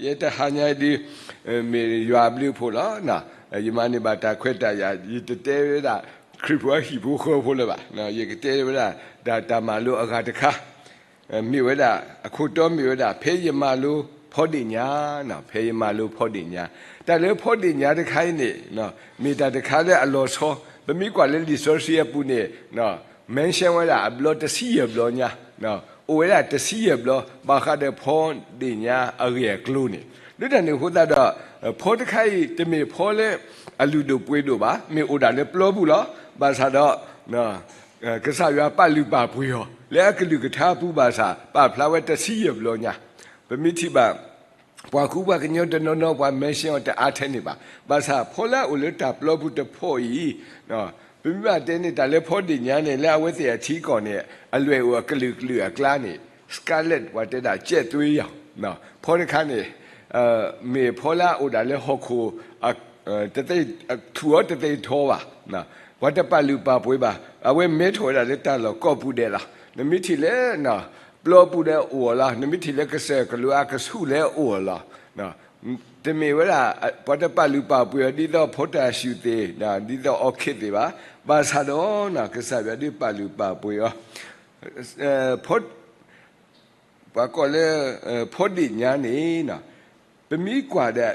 ယဲတဟါညါဒ် မ့ၢ်ယွၤအဘျုးအဖှိၣ်လီၤ. ယမၤန့ၢ်ဘၣ်တၢ်ခွဲးတၢ်ယာ်, ယတတဲဝဲဒၣ် ခရံာ်ဖိဟံၣ်ဖိဃီဖိလၢၤဘၣ်. ယကတဲဝဲဒၣ် တၢ်မၤလိအဂၤတခါ မ့ၢ်ဝဲဒၣ် အခိၣ်တီမ့ၢ်ဝဲဒၣ် ဖဲယမၤလိဖီဒ့ၣ်ညါ, ဖဲယမၤလိဖီဒ့ၣ်ညါ, တၢ်လၢဖီဒ့ၣ်ညါတခါအံၤန့ၣ် မ့ၢ်တၢ်တခါလၢအလီၤဆီ, ပမ့ၢ်ကွၢ်လၢလံာ်စီဆှံအပူၤန့ၣ် mention ဝဲဒၣ်အဘျီတဆံယဲၢ်ဘျီညါ, အိၣ်ဝဲဒၣ်တဆံယဲၢ်ဘျီ ဘၣ်ဃးဒီးဖီဒ့ၣ်ညါအဂ့ၢ်အကျိၤန့ၣ်, လၢတၢ်န့ၣ်အဃိသတးဒီး ဖီတခါအံၤ တမ့ၢ်ဖီလၢအလုၢ်ဒိၣ်ပှ့ၤဒိၣ်ဘၣ်, မ့ၢ်အိၣ်ဒၣ်လၢပျီပူၤလီၤ. ဘၣ်ဆၣ်ဒီး ကစၢ်ယွၤပာ်လုၢ်ပာ်ပှ့ၤအီၤ လၢအကလုၢ်ကထါအပူၤဘၣ်ဆၣ် ပာ်ဖျါဝဲတဆံယဲၢ်ဘျီညါ, ပမ့ၢ်ထံၣ်ဘၣ် ပှၤကူပှၤကညီတနီၤနီၤ ပှၤ mention အီၤတအါထဲန့ၣ်ဘၣ်. ဘၣ်ဆၣ်ဖီလၢအအိၣ်လၢတၢ်ပျီပူၤတဖီအံၤ ပမ့ၢ်ဘၣ်တဲန့ၣ် တၢ်လၢဖီဒ့ၣ်ညါန့ၣ် လၢအဝဲသ့ၣ်အထံကီၢ်န့ၣ် အလွဲၢ်အိၣ်အကလုာ်ကလုာ်အကျါန့ၣ် scarlet ပှၤတဲဒၣ် ကြယ်သွေးရောင်, ဖီတခါန့ၣ် မ့ၢ်ဖီလၢအအိၣ်ဒၣ်လၢဟီၣ်ခိၣ် တသ့ ထူၣ်အီၤတသ့ထီဘၣ်, ပှၤတပာ်လုၢ်ပာ်ပှ့ၤဘၣ်, အဝဲမဲထီၣ်ဝဲဒၣ်လၢတၢ်လီၢ်ကိးပူၤဒဲးလီၤ. နမ့ၢ်ထံၣ်လၢ ပျီပူၤလၢအအိၣ်အီၤလီၤ, နမ့ၢ်ထံၣ်လၢကစၢၢ်ကလိအကဆူၣ်လၢအအိၣ်အီၤလီၤ. တမ့ၢ်ဝဲဒၣ် ပှၤတပာ်လုၢ်ပာ်ပှ့ၤအီၤ ဒ်သိး potassium သ့ၣ် ဒ်သိး orchid သ့ၣ်ဘၣ်. ဘၣ်ဆၣ်ဒီး ကစၢ်ယွၤဒုးပာ်လုၢ်ပာ်ပှ့ၤအီၤ ဖီ ပှၤကိးလၢ ဖီဒ့ၣ်ညါန့ၣ် ပမ့ၢ်ကွၢ်ဒီး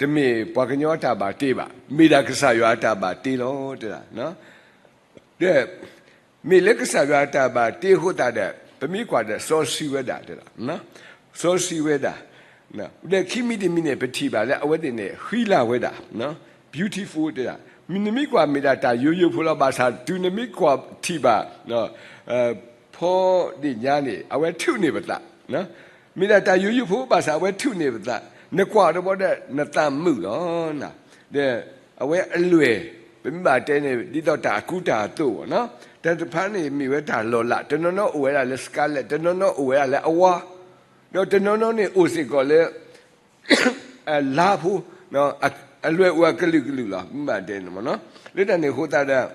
တမ့ၢ်ပှၤကညီအတၢ်ဘၣ်တ့ဘၣ်, မ့ၢ်ဒၣ်ကစၢ်ယွၤအတၢ်ဘၣ်တ့လီၤ တဲဒၣ်. ဒီး မ့ၢ်လၢကစၢ်ယွၤအတၢ်ဘၣ်တ့အဃိသတးဒီး ပမ့ၢ်ကွၢ်ဒီးစီဆှံဝဲဒၣ် တဲဒၣ်, စီဆှံဝဲဒၣ်. ဒီးခံမံၤတမံၤန့ၣ် ပထံၣ်ဘၣ်လၢအဝဲသ့ၣ်န့ၣ် ဃံလၤဝဲဒၣ် beautiful တဲဒၣ်. နမ့ၢ်ကွၢ်မ့ၢ်ဒၣ်တၢ်ယိယိဖိလီၤ, ဘၣ်ဆၣ်တုၤနမ့ၢ်ကွၢ်ထံၣ်ဘၣ် ဖီဒ့ၣ်ညါန့ၣ် အဝဲထုးန့ၢ်ပသး, မ့ၢ်ဒၣ်တၢ်ယိယိဖိ ဘၣ်ဆၣ်အဝဲထုးန့ၢ်ပသး, နကွၢ်တဘျီဒီး နသးမုာ်လီၤ. ဒီးအဝဲအလွဲၢ် ပမ့ၢ်ဘၣ်တဲန့ၣ် ဒ်သိးတၢ်အကူတၢ်အသိးဘၣ်, တၢ်တဖၣ်န့ၣ်မ့ၢ်ဝဲတၢ်လီၤလး, တနီၤနီၤအိၣ်ဝဲဒၣ်လၢ scarlet, တနီၤနီၤအိၣ်ဝဲဒၣ်လၢအဝါ, ဒီးတနီၤနီၤန့ၣ်အိၣ်စ့ၢ်ကီးလၢ လါဖိ, အလွဲၢ်အိၣ်အကလုာ်ကလုာ်လီၤ. မ့ၢ်ဘၣ်တဲန့ၣ်မ့ၢ်နီၤ, လၢတၢ်န့ၣ်အဃိသတးဒီး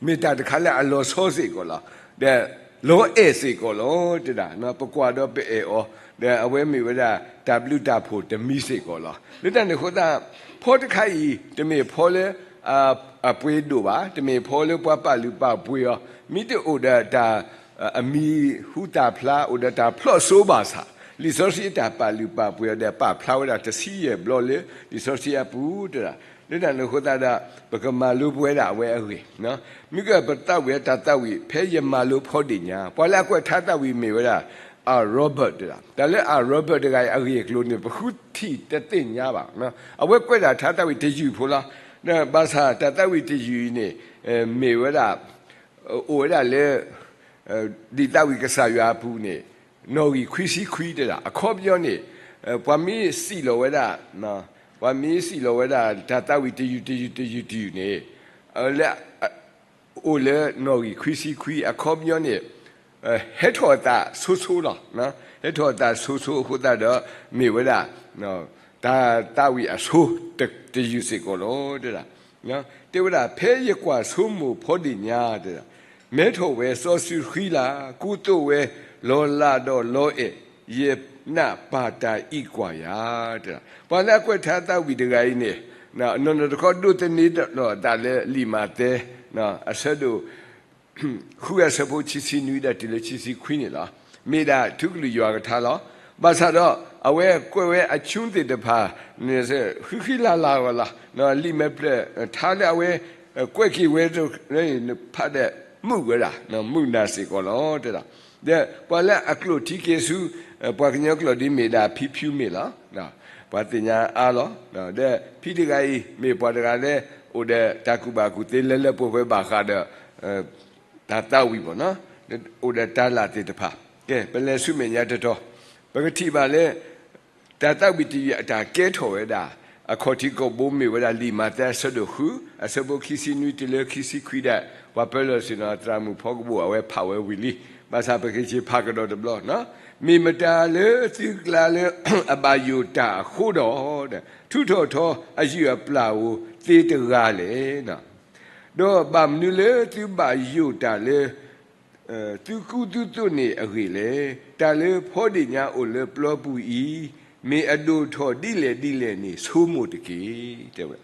မ့ၢ်တၢ်တခါလၢအလီၤဆီစ့ၢ်ကီးလီၤ. ဒီးလီၤအဲၣ်စ့ၢ်ကီးလီၤ တဲဒၣ်, ပကွၢ်ဒီးပအဲၣ်အီၤ, ဒီးအဝဲမ့ၢ်ဝဲဒၣ်တၢ်ဘျုးတၢ်ဖှိၣ်တမံၤစ့ၢ်ကီးလီၤ. လၢတၢ်န့ၣ်အဃိသတး ဖီတခါအံၤ တမ့ၢ်ဖီလၢ အပှ့ၤဒိၣ်ဘၣ်, တမ့ၢ်ဖီလၢပှၤပာ်လုၢ်ပာ်ပှ့ၤအီၤ, မ့ၢ်တအိၣ်ဒီးတၢ် အမံၤဟူသၣ်ဖျါ အိၣ်ဒီးတၢ်ဖျီၣ်စိဘၣ်ဆၣ်, လံာ်စီဆှံအတၢ်ပာ်လုၢ်ပာ်ပှ့ၤအီၤဒီး ပာ်ဖျါဝဲဒၣ်တဆံယဲၢ်ဘျီလၢ လံာ်စီဆှံအပူၤ တဲဒၣ်. လၢတၢ်န့ၣ်အဃိသတးဒီး ပကမၤလိပဝဲဒၣ်အဝဲအဂ့ၢ်, မ့ၢ်ကပသးဝံၣ်တၢ်သးဝံၣ် ဖဲယမၤလိဖီဒ့ၣ်ညါ, ပှၤလၢအကွဲးထါသးဝံၣ်မ့ၢ်ဝဲဒၣ် အ Robert တဲဒၣ်. တၢ်လၢအ Robert တဂၤအံၤအဂ့ၢ်အကျိၤန့ၣ် ပဃုထံၣ်တသ့ၣ်ညါဘၣ်. အဝဲကွဲးဒၣ်ထါသးဝံၣ်တယုၢ်ဖိလီၤ. ဘၣ်ဆၣ်တၢ်သးဝံၣ်တယုၢ်အံၤန့ၣ် မ့ၢ်ဝဲဒၣ် အိၣ်ဝဲဒၣ်လၢ ဒ်သးဝံၣ်ကစၢ်ယွၤအပူၤန့ၣ် နီၣ်ဂံၢ်ခွံဆံခွံတဲဒၣ်. အခီပညီန့ၣ် ပှၤမ့ၢ်စံးလီၤဝဲဒၣ် ပှၤမ့ၢ်စံးလီၤဝဲဒၣ် တၢ်သးဝံၣ်တယုၢ်တယုၢ်တယုၢ်တယုၢ်န့ၣ် လၢ အိၣ်လၢနီၣ်ဂံၢ်ခွံဆံခွံ အခီပညီန့ၣ် ဟဲထီၣ်အသးဆိဆိလီၤ. ဟဲထီၣ်အသးဆိဆိအဃိသတးဒီး မ့ၢ်ဝဲဒၣ် တၢ်သးဝံၣ်အဆိ တယုၢ်စ့ၢ်ကီးလီၤ တဲဒၣ်. တဲဝဲဒၣ် ဖဲယကွၢ်ဆိကမိၣ်ဖီဒ့ၣ်ညါ တဲဒၣ်, မဲထီၣ်ဝဲစီဆှံဃံလၤ ကူသိးဝဲလီၤလးဒီးလီၤအဲၣ်, ယနာ်ပၢ်တၢ်အံးကွၢ်ယၤ တဲဒၣ်. ပှၤလၢအကွဲးထါသးဝံၣ်တဂၤအံၤန့ၣ် နီၢ်နီၢ်တခီဒိးသန့ၤဒီးအသးလၢလံာ်မးသဲ အဆၢဒိၣ် ဃုအဆၢဖိခံဆံနွံဒီးတုၤလၢခံဆံခွံန့ၣ်လီၤ. မ့ၢ်ဒၣ်ထူကလုာ်ယွၤကထါလီၤ. ဘၣ်ဆၣ်ဒီး အဝဲကွဲးဝဲအဆူသ့ၣ်တဖၣ်န့ၣ် ဃံဃံလၤလၤဝဲလီၤ. လံာ်မဲာ်ဖျၢၣ်ထါလၢအဝဲ ကွဲးက့ၤဝဲတဖၣ်ဒီး မုာ်ဝဲဒၣ် မုာ်နၤစ့ၢ်ကီးလီၤ တဲဒၣ်. ဒီးပှၤလၢအကျိာ်ထံက့ၤဆူ ပှၤကညီကျိာ်ဒ်မ့ၢ်ဒၣ်ဖံဖုမ့ၢ်လီၤ. ပှၤသ့ၣ်ညါအါလီၤ. ဒီးဖံတဂၤအံၤ မ့ၢ်ပှၤတဂၤလၢ အိၣ်ဒီးတၢ်ကူၣ်ဘၣ်ကူၣ်သ့လၢလၢပှဲၤပှဲၤဘၣ်ဃးဒီး တၢ်သးဝံၣ်ဘၣ်နီၤ, အိၣ်ဒီးတၢ်လၢ်သ့ၣ်တဖၣ်. ကဲ ပလဲၤဆူမဲာ်ညါတတီၤ, ပကထံၣ်ဘၣ်လၢ တၢ်သးဝံၣ်တယုၢ်အတၢ်ကဲထီၣ်ဝဲဒၣ် အခီၣ်ထံးကိာ်ဘိမ့ၢ်ဝဲဒၣ်လံာ်မးသဲအဆၢဒိၣ်ဃု အဆၢဖိခံဆံနွံတုၤလၢခံဆံခွံဒီး ပှၤပၢလီၤဆ့ၣ်နီၤသရၣ်မုၣ်ဖီကဘိၣ်အဝဲဖးဝဲဝံၤလံ. ဘၣ်ဆၣ်ပကဟ့ၣ်ဖးကဒီးတဘျီနီၤ, မ့ၢ်မတၤလၢသုကျါလၢအဘၣ်ယိၣ်တၢ်အဃိဒီး ထုးထီၣ်ထီအယုၢ်အပျၢ်ဧိၤသ့တဂၤလဲၣ်. ဒီးဘၣ်မနုၤလၢသုဘၣ်ယိၣ်တၢ်လၢ သုကူသုသိးန့ၣ်အဂ့ၢ်လဲၣ်. တၢ်လၢဖီဒ့ၣ်ညါအိၣ်လၢပျီပူၤအံၤ မ့ၢ်အဒိၣ်ထီၣ်ဒ်လဲၣ်ဒ်လဲၣ်န့ၣ် ဆိကမိၣ်တက့ၢ် တဲဝဲ.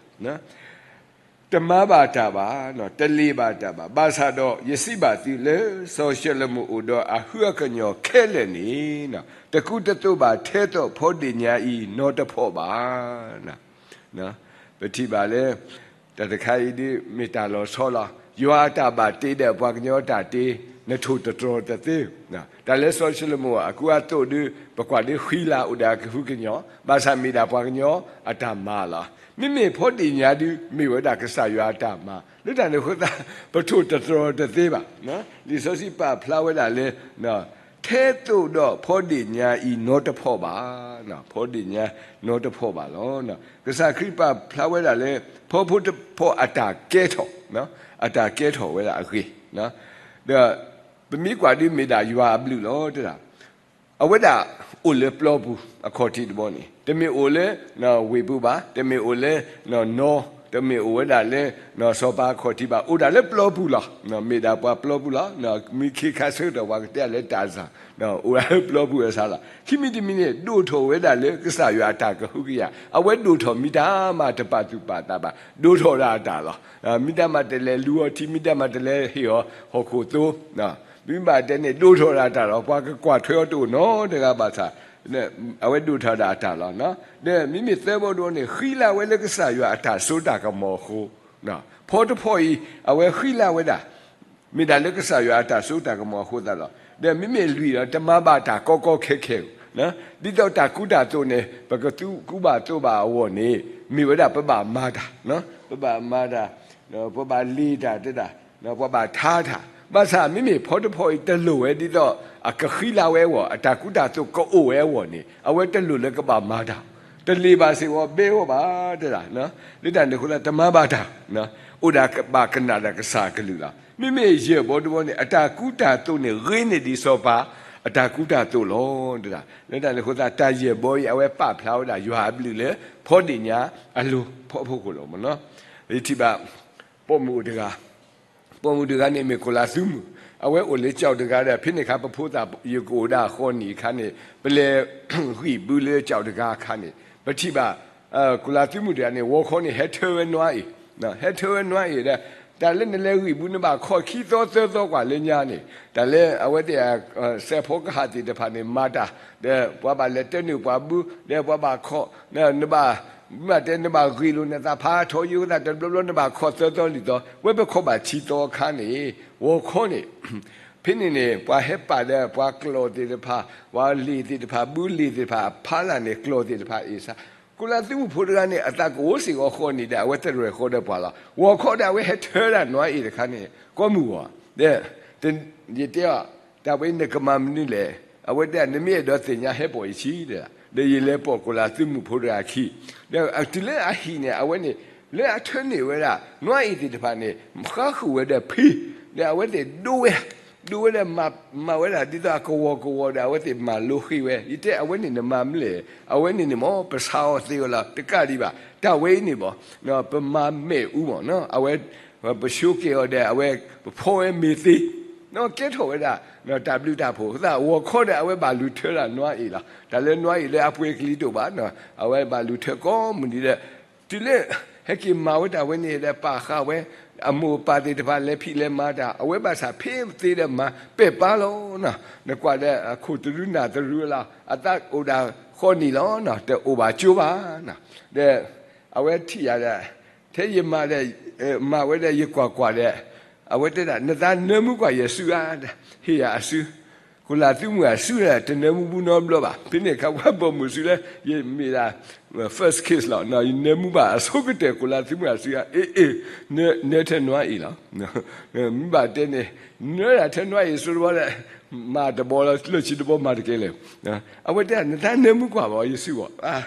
တမၤဘၣ်တၢ်ဘၣ်, တလ့ၤဘၣ်တၢ်ဘၣ်. ဘၣ်ဆၣ်ဒီးယစံးဘၣ်သုလၢ စီၤၡလိၤမိၣ်အိၣ်ဒီးအဟုအကညီၢ်ခဲလၢာ်န့ၣ် တကူတသိးဘၣ်ထဲသိးဖီဒ့ၣ်ညါအံၤနီတဖီဘၣ်. ပထံၣ်ဘၣ်လၢ တၢ်တခါအံၤဒ်မ့ၢ်တၢ်လီၤဆီလီၤ. ယွၤအတၢ်ဘၣ်တ့ဒီးပှၤကညီအတၢ်တ့ နထိၣ်တတြီၤတသ့. တၢ်လၢစီၤၡလိၤမိၣ်အကူအသိးဒ် ပကွၢ်ဒ်ဃံလၤအိၣ်ဒီးအကဟုကညီၢ်, ဘၣ်ဆၣ်မ့ၢ်ဒၣ်ပှၤကညီအတၢ်မၤလီၤ. မ့မ့ၢ်ဖီဒ့ၣ်ညါဒ် မ့ၢ်ဝဲဒၣ်ကစၢ်ယွၤအတၢ်မၤ, လၢတၢ်န့ၣ်အဃိသတး ပထိၣ်တတြီၤတသ့ဘၣ်. လံာ်စီဆှံပာ်ဖျါဝဲဒၣ်လၢ ထဲသိးဒီးဖီဒ့ၣ်ညါအံၤနီတဖီဘၣ်, ဖီဒ့ၣ်ညါနီတဖီဘၣ်လီၤ. ကစၢ်ခရံာ်ပာ်ဖျါဝဲဒၣ်လၢ ဖီဖိတဖီအတၢ်ကဲထီၣ်, အတၢ်ကဲထီၣ်ဝဲဒၣ်အဂ့ၢ်, ဒီးပမ့ၢ်ကွၢ်ဒ်မ့ၢ်ဒၣ်ယွၤအဘျုးလီၤ တဲဒၣ် အဝဲဒၣ်အိၣ်လၢပျီပူၤ အခီၣ်ထံးတဘီန့ၣ် တမ့ၢ်အိၣ်လၢ ဝ့ၢ်ပူၤဘၣ်, တမ့ၢ်အိၣ်လၢ နီ တမ့ၢ်အိၣ်ဝဲဒၣ်လၢ စီၤပၤအခီၣ်ထံးဘၣ်, အိၣ်ဒၣ်လၢပျီပူၤလီၤ. မ့ၢ်ဒၣ်ပှၤပျီပူၤလီၤ. မ့ၢ်ခ့ခါဆၢကတီၢ်ပှၤကတဲလၢတၢ်စၢ်, အိၣ်ဒၣ်လၢပျီပူၤအစးလီၤ. ခံမံၤတမံၤန့ၣ် ဒိၣ်ထီၣ်ဝဲဒၣ်လၢကစၢ်ယွၤအတၢ်ကဟုကယာ်, အဝဲဒိၣ်ထီၣ်မ့ၢ်တၢ်မၤတပာ်သူၣ်ပာ်သးဘၣ်, ဒိၣ်ထီၣ်ဒၣ်အတၢ်လီၤ. မ့ၢ်တၢ်မၤတလဲၤလူၤအီၤထံ, မ့ၢ်တၢ်မၤတလဲၤဟ့ၣ်အီၤဟီၣ်ခိၣ်သိ, မ့ၢ်ဘၣ်တဲန့ၣ် ဒိၣ်ထီၣ်ဒၣ်တၢ်လီၤ. ပှၤကကွၢ်ထွဲအီၤတအိၣ်နီတဂၤဘၣ်ဆၣ် အဝဲဒိၣ်ထီၣ်ဒၣ်အတၢ်လီၤ. ဒီးမ့မ့ၢ်သၢဘီတဘီန့ၣ် ဃံလၤဝဲလၢကစၢ်ယွၤအတၢ်စိတၢ်ကမီၤအဃိ, ဖီတဖီအံၤ အဝဲဃံလၤဝဲဒၣ် မ့ၢ်ဒၣ်လၢကစၢ်ယွၤအတၢ်စိတၢ်ကမီၤအဃိသတးလီၤ. ဒီးမ့မ့ၢ်လွံၢ်ဒီး တမၤဘၣ်တၢ်ကီကီခဲခဲ, ဒ်သိးတၢ်ကူတၢ်သိးန့ၣ် ပကသူကူဘၣ်သိးဘၣ်အဂီၢ်န့ၣ် မ့ၢ်ဝဲဒၣ်ပဘၣ်မၤတၢ်, ပဘၣ်မၤတၢ်, ပဘၣ်လ့ၤတၢ်တဲဒၣ်, ပဘၣ်ထါတၢ်. ဘၣ်ဆၣ်မ့မ့ၢ်ဖီတဖီအံၤတလိၣ်ဝဲဒ်သိး အကဃံလၤဝဲအဂီၢ်, အတၢ်ကူတၢ်သိးကအိၣ်ဝဲအဂီၢ်န့ၣ် အဝဲတလိၣ်လၢကဘၣ်မၤတၢ်, တလ့ၤဘၣ်စ့ၢ်ကီးဘဲအီၤဘၣ်တဲဒၣ်. လၢတၢ်န့ၣ်အဃိသတး တမၤဘၣ်တၢ်, အိၣ်ဒၣ်ဘၣ်ကနၣ်ဒီးကစၢ်အကလုၢ်လီၤ. မ့မ့ၢ်ယဲၢ်ဘီတဘီန့ၣ် အတၢ်ကူတၢ်သိးန့ၣ် ဂ့ၤန့ၢ်ဒံးစီၤပၤအတၢ်ကူတၢ်သိးလီၤတဲဒၣ်. လၢတၢ်န့ၣ်အဃိသတး တၢ်ယဲၢ်ဘီအံၤ အဝဲပာ်ဖျါဝဲဒၣ်ယွၤအဘျုးလၢ ဖီဒ့ၣ်ညါအလိၤ ဖီအဖီခိၣ်လီၤ. ယထံၣ်ဘၣ် ပိာ်မုၣ်အိၣ်တဂၤ, ပိာ်မုၣ်တဂၤန့ၣ်မ့ၢ်ကိၤလၤသုမုၢ်, အဝဲအိၣ်လၢကၠီၣ်တဂၤဒီး ဖဲန့ၣ်အခါ ပဖိသၣ်ယကအိၣ်ဒၣ်ဃီနံၣ်အခါန့ၣ် ပလဲၤဂံၢ်ဘုလၢကၠီၣ်တဂၤအခါန့ၣ် ပထံၣ်ဘၣ် ကိၤလၤသုမုၢ်တဂၤန့ၣ် ဂီၤခီန့ၣ် ဟဲထၢဝဲနွအ့ၣ်, ဟဲထၢဝဲနွအ့ၣ်ဒီး တၢ်လၢနလဲၤဂံၢ်ဘု နဘၣ်ခီခံသီသၢသီကွၢ်လၢညါန့ၣ် တၢ်လၢအဝဲသ့ၣ် စဲးဖီကဟၣ်သ့ၣ်တဖၣ်န့ၣ် မၤတၢ် ဒီးပှၤဘၣ်လဲၤတဲနုာ်ပှၤဘု ဒီးပှၤဘၣ်ခီ နဘၣ် မ့ၢ်တဲနဘၣ်ဂ့ၤလိာ်နသးဖးထီယိသး တဘျီဘျီနဘၣ်ခီသၢသီလွံၢ်သီ ဝဲပခီဘၣ်ဆံသီအခါန့ၣ် ဂီၤခီန့ၣ် ဖဲန့ၣ်န့ၣ် ပှၤဟဲပာ်ဒီးပှၤကျီၢ်သ့ၣ်တဖၣ် ပှၤလ့ၣ်သ့ၣ်တဖၣ် ဘုလ့ၣ်သ့ၣ်တဖၣ် အဖီလာ်န့ၣ် ကျီၢ်သ့ၣ်တဖၣ်အ့ၣ်စး ကိၤလၤသုမုၢ်ဖိတဂၤန့ၣ် အသးကအိၣ်စ့ၢ်ကီးဃီနံၣ်ဒီး အဝဲတရဲၣ်ဃီဒီးပှၤလီၤ. ဂီၤခီဒီး အဝဲဟဲထၢဒၣ်နွအ့ၣ်တခါန့ၣ် ကိးမုၢ်ဂီၤ ဒီး ယတဲအီၤ တၢ်ဝဲနကမၤမနုၤလဲၣ်. အဝဲတဲ နမ့ၢ်အဲၣ်ဒိးသ့ၣ်ညါဟဲပိာ်ယခံ ဒီးယလဲၤပိာ်ကိၤလၤသုမုၢ်ဖိတဂၤခံ ဒီးတုၤလၢအဟံၣ်န့ၣ် အဝဲန့ၣ် လၢအထၢန့ၢ်ဝဲဒၣ် နွအ့ၣ်သ့ၣ်တဖၣ်န့ၣ် ဃါဃုာ်ဝဲဒီးဖံ ဒီးအဝဲသ့ၣ်ဒိဝဲ ဒိဝဲဒီးမၤဝဲဒၣ်ဒ်သိးအကဝီၤကဝီၤဒီး အဝဲသ့ၣ်မၤလိဃ့ဝဲ ယတဲ အဝဲန့ၣ်နမၤမနုၤလဲၣ်. အဝဲန့ၣ်န့ၣ်မ့ၢ် ပဆါအီၤသ့အီၤလီၤ တကးဒံးဘၣ် တၢ်ဝဲအံၤန့ၣ်ဘၣ် ပမၤမဲာ်အူမ့ၢ်နီၤ အဝဲ ပဆိးက့ၤအီၤဒီး အဝဲ ပဖီဝဲမ့ၤသ့ ကဲထီၣ်ဝဲဒၣ် တၢ်ဘျုးတၢ်ဖှိၣ် သးဂီၤခီဒီး အဝဲဘၣ်လူၤထၢဒၣ်နွအ့ၣ်လီၤ. တၢ်လၢနွအ့ၣ်လၢအပှ့ၤကလံၤတအိၣ်ဘၣ် အဝဲဘၣ်လူၤထၢကိးမုၢ်နံၤဒီး တုၤလၢ ဟဲက့ၤမၤဝဲတၢ်ဝဲန့ၣ်ဒီး ပာ်ဃာ်ဝဲ အမိၢ်အပၢ်သ့ၣ်တဖၣ်လဲၤဖံးလဲၤမၤတၢ် အဝဲဘၣ်ဆၣ်ဖဲသ့ဒီးမၤပဲာ်ပၢ်လီၤ. နကွၢ်ဒီး အခိၣ်တရူးနၢ်တရူးလီၤ အသးအိၣ်ဒၣ်ဃီနံၣ်လီၤ တအိၣ်ဘၣ်ကၠိဘၣ် ဒီး အဝဲထံၣ်ယၤဒီး ထဲယမၤဒီး မၤဝဲဒီးယကွၢ်ကွၢ်ဒီး အဝဲတဲဒၣ် နသးနၢမူကွၢ်ယဲၢ်စုဧါ ဟ့ၣ်ယၤအစု ကိၤလၤသုမုၢ်အစုဒီး တနၢမူဘူးနီတဘျီဘၣ်. ဖဲန့ၣ်အခါ ပှၤပိာ်မုၣ်စုလၢ ယမ့ၢ်ဒၣ် first kiss လီၤ ယနၢမူဘၣ်အဆိကတၢၢ် ကိၤလၤသုမုၢ်အစုဧါ အ့ၣ်အ့ၣ် နၢထဲနွအ့ၣ်လီၤ. မ့ၢ်ဘၣ်တဲန့ၣ် နၢဒၣ်ထဲနွအ့ၣ်စိတဘီဒီး မၤတဘီလီၤ လၢၢ်ဆံတဘီမၤတကဲလၢၤ. အဝဲတဲ နသးနၢမူကွၢ်ဘၣ်ယစုဂီၢ်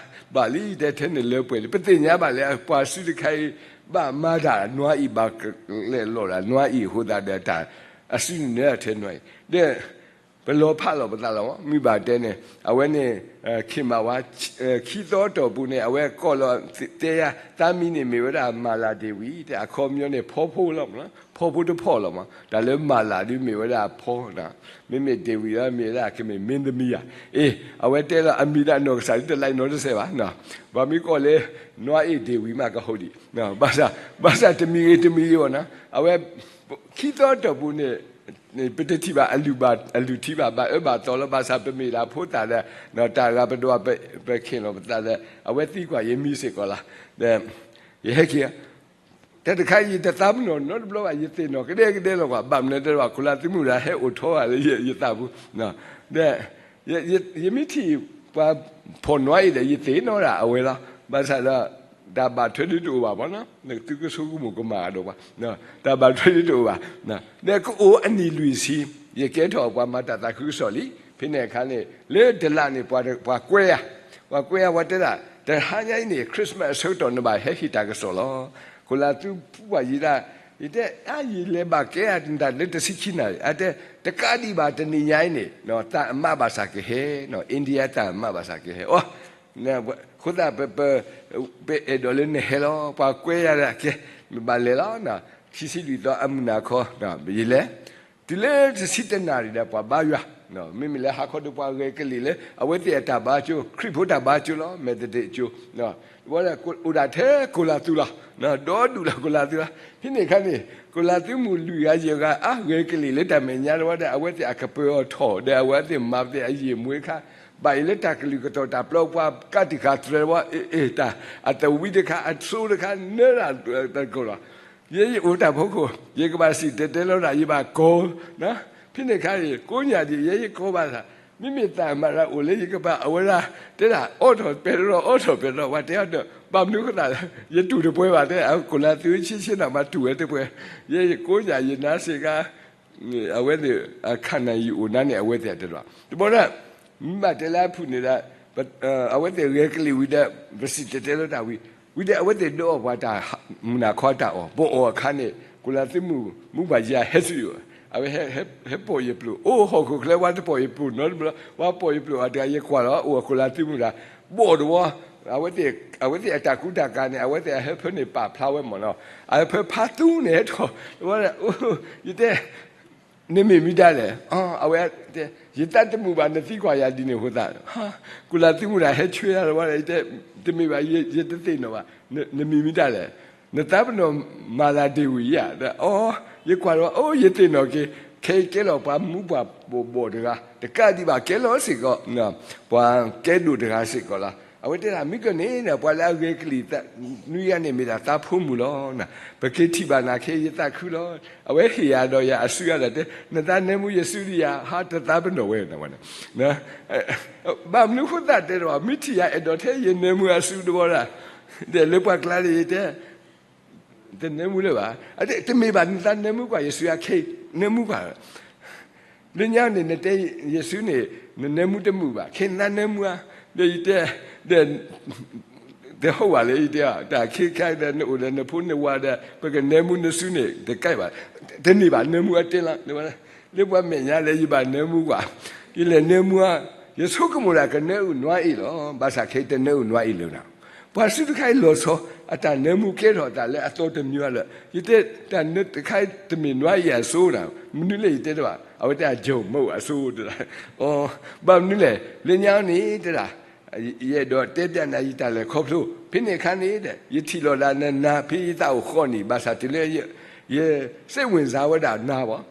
ဘၣ်လံ တဲထဲန့ၣ်လၢပှဲၤလံ ပသ့ၣ်ညါဘၣ်လၢ ပှၤစုတခါအံၤ ဘၣ်မၤတၢ်နွအ့ၣ် ဘၣ်လဲၤလီၤဒၣ်နွအ့ၣ်အဃိသတးဒီး တၢ်အစုန့ၣ်နၢထဲနွအ့ၣ် ဒီး ပလီၤဖးလီၤပသးလီၤမး မ့ၢ်ဘၣ်တဲန့ၣ် အဝဲန့ၣ် ခ့ၣ်မးဝါ ခံသီအတီၢ်ပူၤန့ၣ် အဝဲကိးလီၤတဲယၤ သးမံၤန့ၣ်မ့ၢ်ဝဲဒၣ် မၤလၤဒ့ဝံၤ တဲအခီပညီန့ၣ် ဖီဖိလီၤမး ဖီဖိတဖီလီၤမး တၢ်လၢမၤလၤဒုးမ့ၢ်ဝဲဒၣ်အဖီ မ့မ့ၢ်ဒ့ဝံၤလီၤ မ့ၢ်ဝဲဒၣ်ကမ့ၢ်မင်းသမီးယၤ အ့ အဝဲတဲလီၤ အမံၤဒၣ်နီၢ်ကစၢ်ဒုးတလံနီတစဲးဘၣ် ပှၤမ့ၢ်ကိးလၢ နွါအ့ၣ်ဒ့ဝံၤမးကဟီဒံး ဘၣ်ဆၣ် ဘၣ်ဆၣ်တမံၤဂ့ၤတမံၤဂ့ၤဘၣ်နီၤ အဝဲ ခံသီတီၢ်ပူၤန့ၣ် ပတထံၣ်ဘၣ် အလုၢ်ထံဘၣ် ဘၣ်အၢဘၣ်သီလီၤ ဘၣ်ဆၣ်ပမ့ၢ်ဒၣ်ဖိသၣ်ဒီး တၢ်ဂၤပဒွး ပခ့ၣ်လီၤပသးဒီး အဝဲသံကွၢ်ယမံၤစ့ၢ်ကီးလီၤ ဒီး ယဟဲက့ၤ တၢ်တခါအံၤယတသးပ့ၤနီၣ်နီတဘျီဘၣ် ယသ့ၣ်နီၣ်ကဒဲကဒဲလီၤကွၢ် ဘၣ်မနုၤတဲဘၣ် ခိၣ်လါသုမုၢ်ဒၣ်ဟဲအိၣ်ထီဘၣ်လၢယသးပူၤ ဒီး ယမ့ၢ်ထံၣ်ပှၤဖီၣ်နွါအ့ၣ်ဒီး ယသ့ၣ်နီၣ်ဒၣ်အဝဲလီၤ ဘၣ်ဆၣ်ဒီး တၢ်ဘၣ်ထွဲဒုးတအိၣ်ဘၣ်မးနီၤ သုကဆိကမိၣ်ကမၣ်အဒိၣ်ပှၤ တၢ်ဘၣ်ထွဲဒုးတအိၣ်ဘၣ် ဒီးကအိၣ်အနံၣ်လွံၢ်ဆံ ယကဲထီၣ်ပှၤမၤတၢ်သးခုကစီၣ်လံ ဖဲန့ၣ်အခါန့ၣ် လၢတလးန့ၣ် ပှၤကွဲယၤ ပှၤကွဲယၤ ပှၤတဲဒၣ် တဟါညါအံၤန့ၣ် Christmas အဆၢကတီၢ်နဘၣ်ဟဲဟ့ၣ်တၢ်ကစီၣ်လီၤ ခိၣ်လါသုပှၢ်ယံၤဒၣ် ယတဲ အါ ယလဲၤဘၣ်ကဲအတၢ်လၢတဆံခံနၣ်ရံၣ် အတဲ တကးဒံးဘၣ်တနံၤညါအံၤန့ၣ် တၢ်အမးဘၣ်ဆၣ်ကဟဲ India တၢ်အမးဘၣ်ဆၣ်ကဟဲ အီ အဃိသတး ပအဲၣ်ဒိးလၢနဟဲလီၤ ပှၤကွဲယၤဒၣ်ကဲ နဘၣ်လဲၤလီၤ ခံဆံလွံၢ်သီအမုၢ်နၤခီ ယလဲၤ တုၤလၢတဆံတနၣ်ရံၣ်ဒီး ပှၤဘါယွၤ မ့မ့ၢ်လၢဟါခီဒီးပှၤဂဲၤကလံၣ်လၢ အဝဲသ့ၣ်အတၢ်ဘါကၠိ ခရံာ်ဖိတၢ်ဘါကၠိလီၤ Methodist ကၠိ အိၣ်ဒၣ်ထဲခိၣ်လါသုလီၤ ဒီဒူၣ်လီၤခိၣ်လါသုလီၤ ဖဲန့ၣ်အခါန့ၣ် ခိၣ်လါသုမုၢ်လွံၢ်ဂၤယဲၢ်ဂၤ အါ ဂဲၤကလံၣ်လၢတၢ်မဲာ်ညါတဝီဒီး အဝဲသ့ၣ်အကပၢၤအီၤထီၣ်ဒီး အဝဲသ့ၣ်မၤပသ့ၣ်အယံာ်မူခါ ဘၣ်အံၤလၢတၢ်ကလုၢ်ကတီၢ်တၢ်ပျီပှၤ ကးတံာ်ဃာ်သရဲဝီ အ့ၣ် တၢ် အသဝံတခါ အစိတခါ နၢတၢ်တကီၢ်လီၤ ယဲယအိၣ်တၢ်ဖီခိၣ် ယကဘၣ်စံၣ်တဲၤတဲလီၤတၢ် ယဘၣ်ကိး ဖဲန့ၣ်အခါန့ၣ် ကိးညၣ်ဒံး ယဲယကိးဘၣ်သး မ့မ့ၢ်သးမၤရၤအိၣ်လၢယကပၤ အဝဲဒၣ်တဲဒၣ် အိးထီၣ်ပဲတရီ အိးထီၣ်ပဲတရီ ပှၤတဲအီၤဒီး ဘၣ်မနုၤအဃိသတး ယတူၢ်တပှဲၤဘၣ်တဲ ခိၣ်လါသုဆ့ဆ့နီၤ မၤတူၢ်ဝဲတပှဲၤ ယဲယကိးညၣ် ယနါစ့ကါ အဝဲသ့ၣ် အခါနၢ်ယအိၣ်နါန့ၣ် အဝဲသ့ၣ်တဲဒၣ် တဘျီဒၣ် မ့ၢ်ဘၣ်တဲလၢအဖုၣ်န့ၣ်ဒီး အဝဲသ့ၣ်ဂဲၤကလံၣ်ဝံၤဒီး ပစံၣ်တဲၤတဲလီၤတၢ်ဝံၤ ဝံၤဒီးအဝဲသ့ၣ်ဒိးအီၣ်ပှၤတၢ် မုၢ်နၤခီတၢ်အီၣ် ပအီၣ်အခါန့ၣ် ကိးလၢသုမုၢ် မုၢ်ဘၣ်ယၤဟဲဆူယိာ် အဝဲဟဲပိာ်ယပျိာ် အိၣ်ဟီၣ်ခိၣ်ချၢ ပှၤတပိာ်ယပျိာ်နီတဘျီ ပှၤပိာ်ယပျိာ်အတဂၤ ယကွၢ်လီၤ အိၣ်အခိၣ်လၢသုမုၢ်ဒၣ် ဘီၣ်တဝီ အဝဲသ့ၣ်အတၢ်ကူတၢ်ကၤန့ၣ် အဝဲသ့ၣ်အဟၢဖၢန့ၣ် ပာ်ဖျါဝဲမ့ၢ်နီၤ အဟၢဖၢဖးသူန့ၣ်ဟဲထီၣ် တဝီ ယတဲ နမ့ၢ်မံၤဒ်လဲၣ် အဝဲတဲ ယသးတမုာ်ဘၣ် နသံကွၢ်ယၤဒ်န့ၣ်အဃိသတး ကိးလၢသုမုၢ်ဒၣ်ဟဲဆှၢယၤတဝီ ယတဲ တမ့ၢ်ဘၣ် ယတသ့ၣ်နီၣ်ဘၣ် နမံၤမံၤဒ်လဲၣ် နသးပ့ၤနီၣ်မၤလၤဒ့ဝံၤဧါ အီ ယကွၢ်တဝီ အိ ယသ့ၣ်နီၣ်က့ၤ ခဲအံၤကဲလီၤပှၤမူပှၤဘီၣ်ဘီၣ်တဂၤ တကးဒံးဘၣ်ကဲလီၤစ့ၢ်ကီး ပှၤကဲဒိၣ်တဂၤစ့ၢ်ကီးလီၤ အဝဲတဲဒၣ် မ့ၢ်ကန့ၣ်ဒီး ပှၤလၢအဂဲၤကလံၣ်နွံဂၤန့ၣ် မ့ၢ်ဒၣ်သးဖိမုၣ်လီၤ ပက့ၤထံၣ်ဘၣ်နၤခဲအံၤ ယသးခုလီၤ အဝဲဟ့ၣ်ယၤဒီးယၤအစုအါဒီးတဲ နသးနၢမူယစုဒံးဧါ ဟါတသးပ့ၤနီၣ်ဝဲ ဘၣ်မနုၤအဃိသတးတဲဒီး မ့ၢ်ထံၣ်ယၤအဲၣ်ဒိးထဲယနၢမူအစုတဝီဒၣ် ဒီးလၢပှၤကျါန့ၣ်ယတဲ တနၢမူလၢၤဘၣ် တမ့ၢ်ဘၣ် နသးနၢမူကွၢ် ယစုအါခဲအံၤ နၢမူကွၢ် လၢညါန့ၣ် နတဲယစုန့ၣ် နနၢမူတမုာ်ဘၣ် ခဲနသးနၢမူဧါ ဒီးယတဲ ဒီး တဟီၣ်ဘၣ်လၢယတဲ တၢ်ခ့ခါဒီး နအိၣ်ဒီးနဖိနဝၤဒီး ပကနၢမူနစုန့ၣ် တကဲဘၣ် တန့ၢ်ဘၣ် နၢမူအတဲလီၤ လၢပှၤမဲာ်ညါလၢယဘၣ်နၢမူကွၢ် ယလဲၤနၢမူဧါ ယဆိကမိၣ်ဒၣ်ကနၢအုၣ်နွါအ့ၣ်လီၤ ဘၣ်ဆၣ်ခဲအံၤတနၢအုၣ်နွါအ့ၣ်လၢၤနၤ ပှၤစုတခါအံၤလီၤဆီ အတၢ်နၢမူကဲထီၣ်အသးလၢအသီတမံၤလၢ ယတဲ တၢ်နၢတခါအံၤတမ့ၢ်နွါအ့ၣ်အစိနၤ မနုၤလဲၣ်ယတဲတဘၣ် အဝဲတဲအ ယိၤမ့ၢ်အစိတဒၣ် အီ ဘၣ်မနုၤလဲၣ် လၢညါန့ၣ်တဲဒၣ် ယအဲၣ်ဒိးတဲပျးနၤယတၢ်လဲၤခီဖျိ ဖဲန့ၣ်အခါန့ၣ် ယထံၣ်လီၤဒၣ်နၤ ဖဲယသးအိၣ်ဃီန့ၣ် ဘၣ်ဆၣ်တုၤလၢ ယစ့ၣ်ဝင်စါဝဲဒၣ်နၤဘၣ်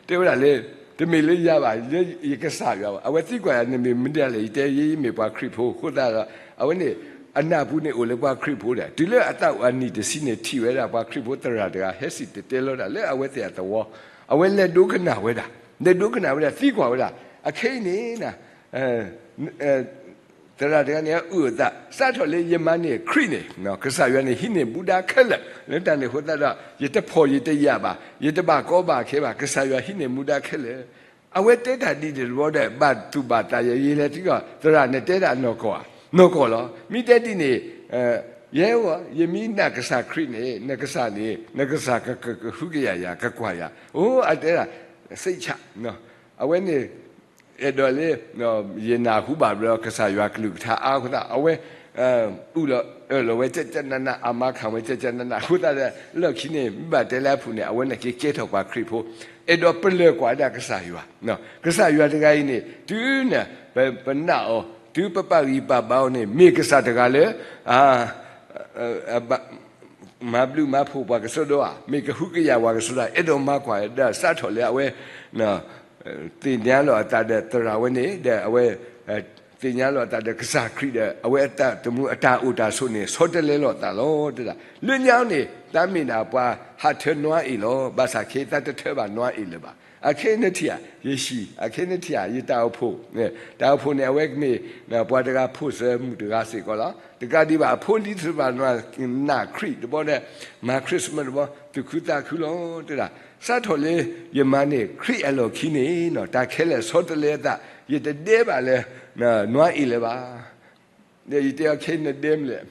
တဲဝဲဒၣ်လၢ တမ့ၢ်လၢယၤဘၣ် လၢယကစၢ်ယွၤဘၣ် အဝဲသံကွၢ်ယၤ နမ့ၢ်မနုၤလဲၣ် ယတဲ ယမ့ၢ်ပှၤခရံာ်ဖိအဃိသတးဒီး အဝဲန့ၣ် အနၢ်ပူၤန့ၣ်အိၣ်လၢပှၤခရံာ်ဖိဒီး တုၤလၢအသးအိၣ်အနံၣ်တဆံန့ၣ် ထံၣ်ဝဲဒၣ်ပှၤခရံာ်ဖိသရၣ်တဂၤ ဟဲစံၣ်တဲၤတဲလီၤတၢ်လၢအဝဲသ့ၣ်အသဝီ အဝဲလဲၤဒိကနၣ်ဝဲဒၣ် လဲၤဒိကနၣ်ဝဲဒၣ် သံကွၢ်ဝဲဒၣ် အခဲအံၤန့ၣ် သရၣ်တဂၤန့ၣ် အုၣ်အသး စးထီၣ်လၢယမၤန့ၢ်ခရံာ်န့ၣ် ကစၢ်ယွၤန့ၣ် ဟံးန့ၢ်မူဒါခဲလၢာ် လၢတၢ်န့ၣ်အဃိသတးဒီး ယတဖှီၣ်ယတယာ်ဘၣ် ယတဘၣ်ကီဘၣ်ခဲဘၣ် ကစၢ်ယွၤဟံးန့ၢ်မူဒါခဲလၢာ် အဝဲတဲတၢ်ဒ်န့ၣ်တဘျီဒီး ဘၣ်သူၣ်ဘၣ်သးယဲ ယလဲၤသံကွၢ် သရၣ်နတဲတၢ်နီၢ်ကီၢ်ဧါ နီၢ်ကီၢ်လီၤ မ့ၢ်တဲဒ်န့ၣ် ယဲဧၢ ယမ့ၢ်နာ်ကစၢ်ခရံာ်န့ၣ် နကစၢ်န့ၣ် နကစၢ်ကကဟုကယာ်ယၤ ကကွၢ်ယၤ အိ အတဲဒၣ် စိတ်ချ အဝဲန့ၣ် အဲၣ်ဒိးလၢ ယနၢ်ဟူဘၣ်ဘျီ ကစၢ်ယွၤကလုၢ်ကထါအါအဃိသတး အဝဲ အုၣ်လီၤအၢၣ်လီၤဝဲ ကကနန အမၤခၣ်ဝဲ ကကနန အဃိသတးဒီး လီၢ်ခံန့ၣ် မ့ၢ်ဘၣ်တဲလၢအပူၤန့ၣ် အဝဲန့ၣ်က့ၤကဲထီၣ်ပှၤခရံာ်ဖိ, အဲၣ်ဒိးပလၢၢ်ကွၢ်ဒၣ်ကစၢ်ယွၤ, ကစၢ်ယွၤတဂၤအံၤန့ၣ် တုၤန ပနာ်အီၤ တုၤပပာ်ဂံၢ်ပာ်ဘါအီၤန့ၣ် မ့ၢ်ကစၢ်တဂၤလၢ မၤဘျုးမၤဖှိၣ်ပှၤကစီဒီဧါ, မ့ၢ်ကဟုကယာ်ပှၤကစီဒီ, အဲၣ်ဒိးမၤကွၢ်ဒီး စးထီၣ်လၢအဝဲ သ့ၣ်ညါလိာ်အသးဒီးသရၣ်ဝဲန့ၣ် ဒီးအဝဲ သ့ၣ်ညါလိာ်အသးဒီးကစၢ်ခရံာ်ဒီး အဝဲအတၢ်တမူအတၢ်အိၣ်တၢ်ဆိးန့ၣ် ဆီတလဲလိာ်သးလီၤ တဲဒၣ်. လၢညါန့ၣ် သးမ့ၢ်ဒၣ်ပှၤဟးထၢနွါအ့ၣ်လီၤ. ဘၣ်ဆၣ်ခဲအံၤသးတထၢဘၣ်နွါအ့ၣ်လၢၤဘၣ်. အခဲအံၤနထံၣ်ဧါ, ယဟံၣ်, အခဲအံၤနထံၣ်ဧါ, ယတၢ်အိၣ်ဖှိၣ်, တၢ်အိၣ်ဖှိၣ်န့ၣ် အဝဲကမ့ၢ် ပှၤတဂၤဖိးစၢၤမုၣ်တဂၤစ့ၢ်ကီးလီၤ. တကးဒံးဘၣ် အဖိလံၤသ့ၣ်တဖၣ် နၢ်ခရံာ်တဘျီဒီး မၤ Christmas တဘျီ သူၣ်ခုသးခုလီၤ တဲဒၣ်. စးထီၣ်လၢယမၤန့ၢ်ခရံာ်အလီၢ်ခံန့ၣ် တၢ်ခဲလၢာ်ဆီတလဲအသး, ယတဒဲဘၣ်လၢ နွါအ့ၣ်လၢၤဘၣ်. ဒီးယတဲအီၤ ခဲအံၤနဒဲမနုၤလဲၣ်.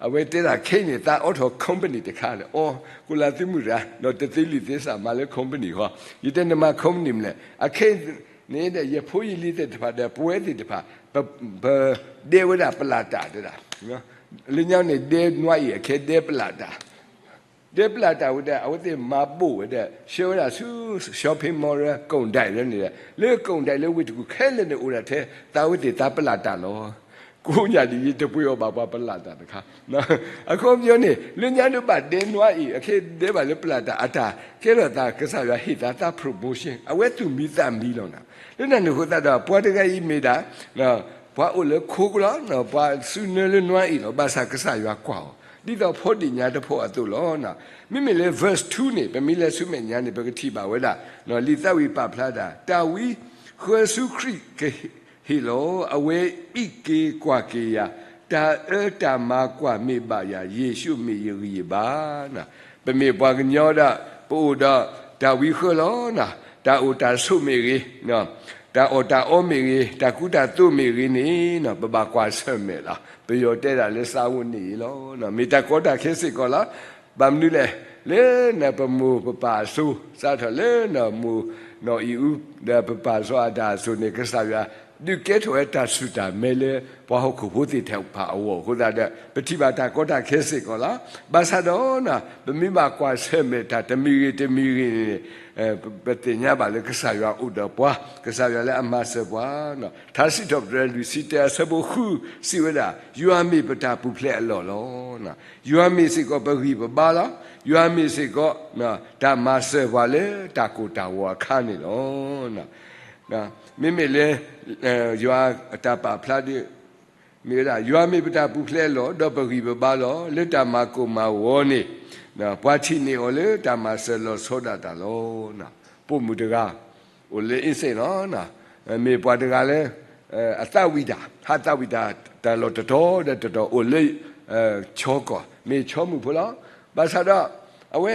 အဝဲတဲဒၣ် ခဲအံၤန့ၣ် သးအိးထီၣ် company တခါဒီး အိး ကိးလါသုမုၢ်တဂၤ ဒီးတသ့လံာ်သ့စးမၤလၢ company ဃီ, ယတဲနမၤ company မနုၤလဲၣ်. အခဲအံၤန့ၣ်ဒီး ယဖိယလံၤသ့ၣ်တဖၣ်ဒီး ပဝဲသ့ၣ်တဖၣ် ပ ပဒဲဝဲဒၣ်ပလၢ်တၢ် တဲဒၣ်. လၢညါန့ၣ် ဒဲနွါအ့ၣ် အခဲဒဲပလၢ်တၢ် ဒဲပလၢ်တၢ်ဝဲဒီး အဝဲသ့ၣ်မၤဘိၣ်ဝဲဒီး ဆှၢဝဲဒၣ်ဆူ shopping mall လၢ ကိၣ်ဒဲး လၢန့ၣ်ဒီး လၢကိၣ်ဒဲးလၢဝ့ၢ်တကူၣ်ခဲလၢာ်န့ၣ် အိၣ်ဒၣ်ထဲ သးဝဲသ့ၣ်သးပလၢ်တၢ်လီၤ. ကိးညါဒ် ယတပှ့ၤအီၤဘၣ်ပှၤပလၢ်တၢ်တခါ. အခီပညီန့ၣ် လၢညါဒုးဘၣ်ဒဲနွါအ့ၣ် အခဲဒဲဘၣ်လၢပလၢ်တၢ်အတၢ်ကဲထီၣ်သး ကစၢ်ယွၤဟ့ၣ်သးသး promotion အဝဲသူၣ်မံသးမံလီၤနၤ. လၢနၢ်န့ၣ်အဃိသတးဒီး ပှၤတဂၤအံၤမ့ၢ်ဒၣ် ပှၤအိၣ်လၢခိကလီၤ, ပှၤစုနၢလၢနွါအ့ၣ်လီၤ. ဘၣ်ဆၣ်ကစၢ်ယွၤကွၢ်အီၤ ဒ်သိးဖီဒ့ၣ်ညါတဖီအသိးလီၤ. မ့မ့ၢ်လၢ verse two န့ၣ် ပမ့ၢ်လဲၤဆူမဲာ်ညါန့ၣ် ပကထံၣ်ဘၣ်ဝဲဒၣ် လံာ်သးဝံၣ်ပာ်ဖျါတၢ် တၢ်ဝံဃၢဆူခရံာ်ကဟ့ၣ်လီၤ. အဝဲအံးက့ၤကွၢ်က့ၤယၤ, တၢ်အၢတၢ်မၤကွၢ်မ့ၢ်ဘၣ်ယၤ, ယ့ၣ်ၡူးမ့ၢ်ယဂံၢ်ယဘါ. ပမ့ၢ်ပှၤကညီဒီး ပအိၣ်ဒီးတၢ်ဝံဃၢလီၤ. တၢ်အိၣ်တၢ်ဆိးမ့ၢ်ဂ့ၤ, တၢ်အီၣ်တၢ်အီမ့ၢ်ဂ့ၤ, တၢ်ကူတၢ်သိးမ့ၢ်ဂ့ၤန့ၣ် ပဘၣ်ကွၢ်ဆၢၣ်မဲာ်လီၤ. ပယီၤတဲဒၣ်လၢ စားဝတ်နေရေး လီၤ. မ့ၢ်တၢ်ကီတၢ်ခဲစ့ၢ်ကီးလီၤ. ဘၣ်မနုၤလဲၣ်, လၢနပမိၢ်ပပၢ်အစိၤ စးထီၣ်လၢနမိၢ်နီၢ်အံၣ်အူ ဒီးပပၢ်စီၤအၤဒၣ်အစိၤန့ၣ် ကစၢ်ယွၤ ဒုးကဲထီၣ်ဝဲတၢ်ဆူၣ်တၢ်မဲလၢ ပှၤဟီၣ်ခိၣ်ဖိသ့ၣ်တဖၣ်အဂီၢ်အဃိသတးဒီး ပထံၣ်ဘၣ်တၢ်ကီတၢ်ခဲစ့ၢ်ကီးလီၤ. ဘၣ်ဆၣ်ဒီး ပမ့ၢ်ဘၣ်ကွၢ်ဆၢၣ်မဲာ်တၢ်တမံၤဂ့ၤတမံၤဂ့ၤန့ၣ် ပသ့ၣ်ညါဘၣ်လၢကစၢ်ယွၤအိၣ်ဒီးပှၤ, ကစၢ်ယွၤလၢအမၤစၢၤပှၤ. ထါစံးထီၣ်ပတြၢၤလွံၢ်ဆံတၢအဆၢဖိဃု စံးဝဲဒၣ်, ယွၤမ့ၢ်ပတၢ်ပူၤဖျဲးအလီၢ်လီၤ. ယွၤမ့ၢ်စ့ၢ်ကီးပဂံၢ်ပဘါလီၤ. ယွၤမ့ၢ်စ့ၢ်ကီး တၢ်မၤစၢၤပှၤလၢတၢ်ကိၢ်တၢ်ဂီၤအခါန့ၣ်လီၤ. မ့မ့ၢ်လၢ ယွၤအတၢ်ပာ်ဖျါဒ် မ့ၢ်ဝဲဒၣ် ယွၤမ့ၢ်ပတၢ်ပူၤဖျဲးအလီၢ် ဒီးပဂံၢ်ပဘါလီၤ. လၢတၢ်မၤကိၢ်မၤဂီၤန့ၣ် ပှၤထံၣ်န့ၢ်အီၤလၢတၢ်မၤစၢၤလီၤဆီဒၣ်တၢ်လီၤ. ပိာ်မုၣ်တဂၤ အိၣ်လၢအ့စ့ၣ်လီၤ. မ့ၢ်ပှၤတဂၤလၢ အသးဝံၣ်တၢ်, ဟးသးဝံၣ်တၢ် တၢ်လီၢ်တတီၤဒီးတတီၤ အိၣ်လၢ ချီကီၢ် မ့ၢ်ဆီမုၣ်ဖိလီၤ. ဘၣ်ဆၣ်ဒီး အဝဲ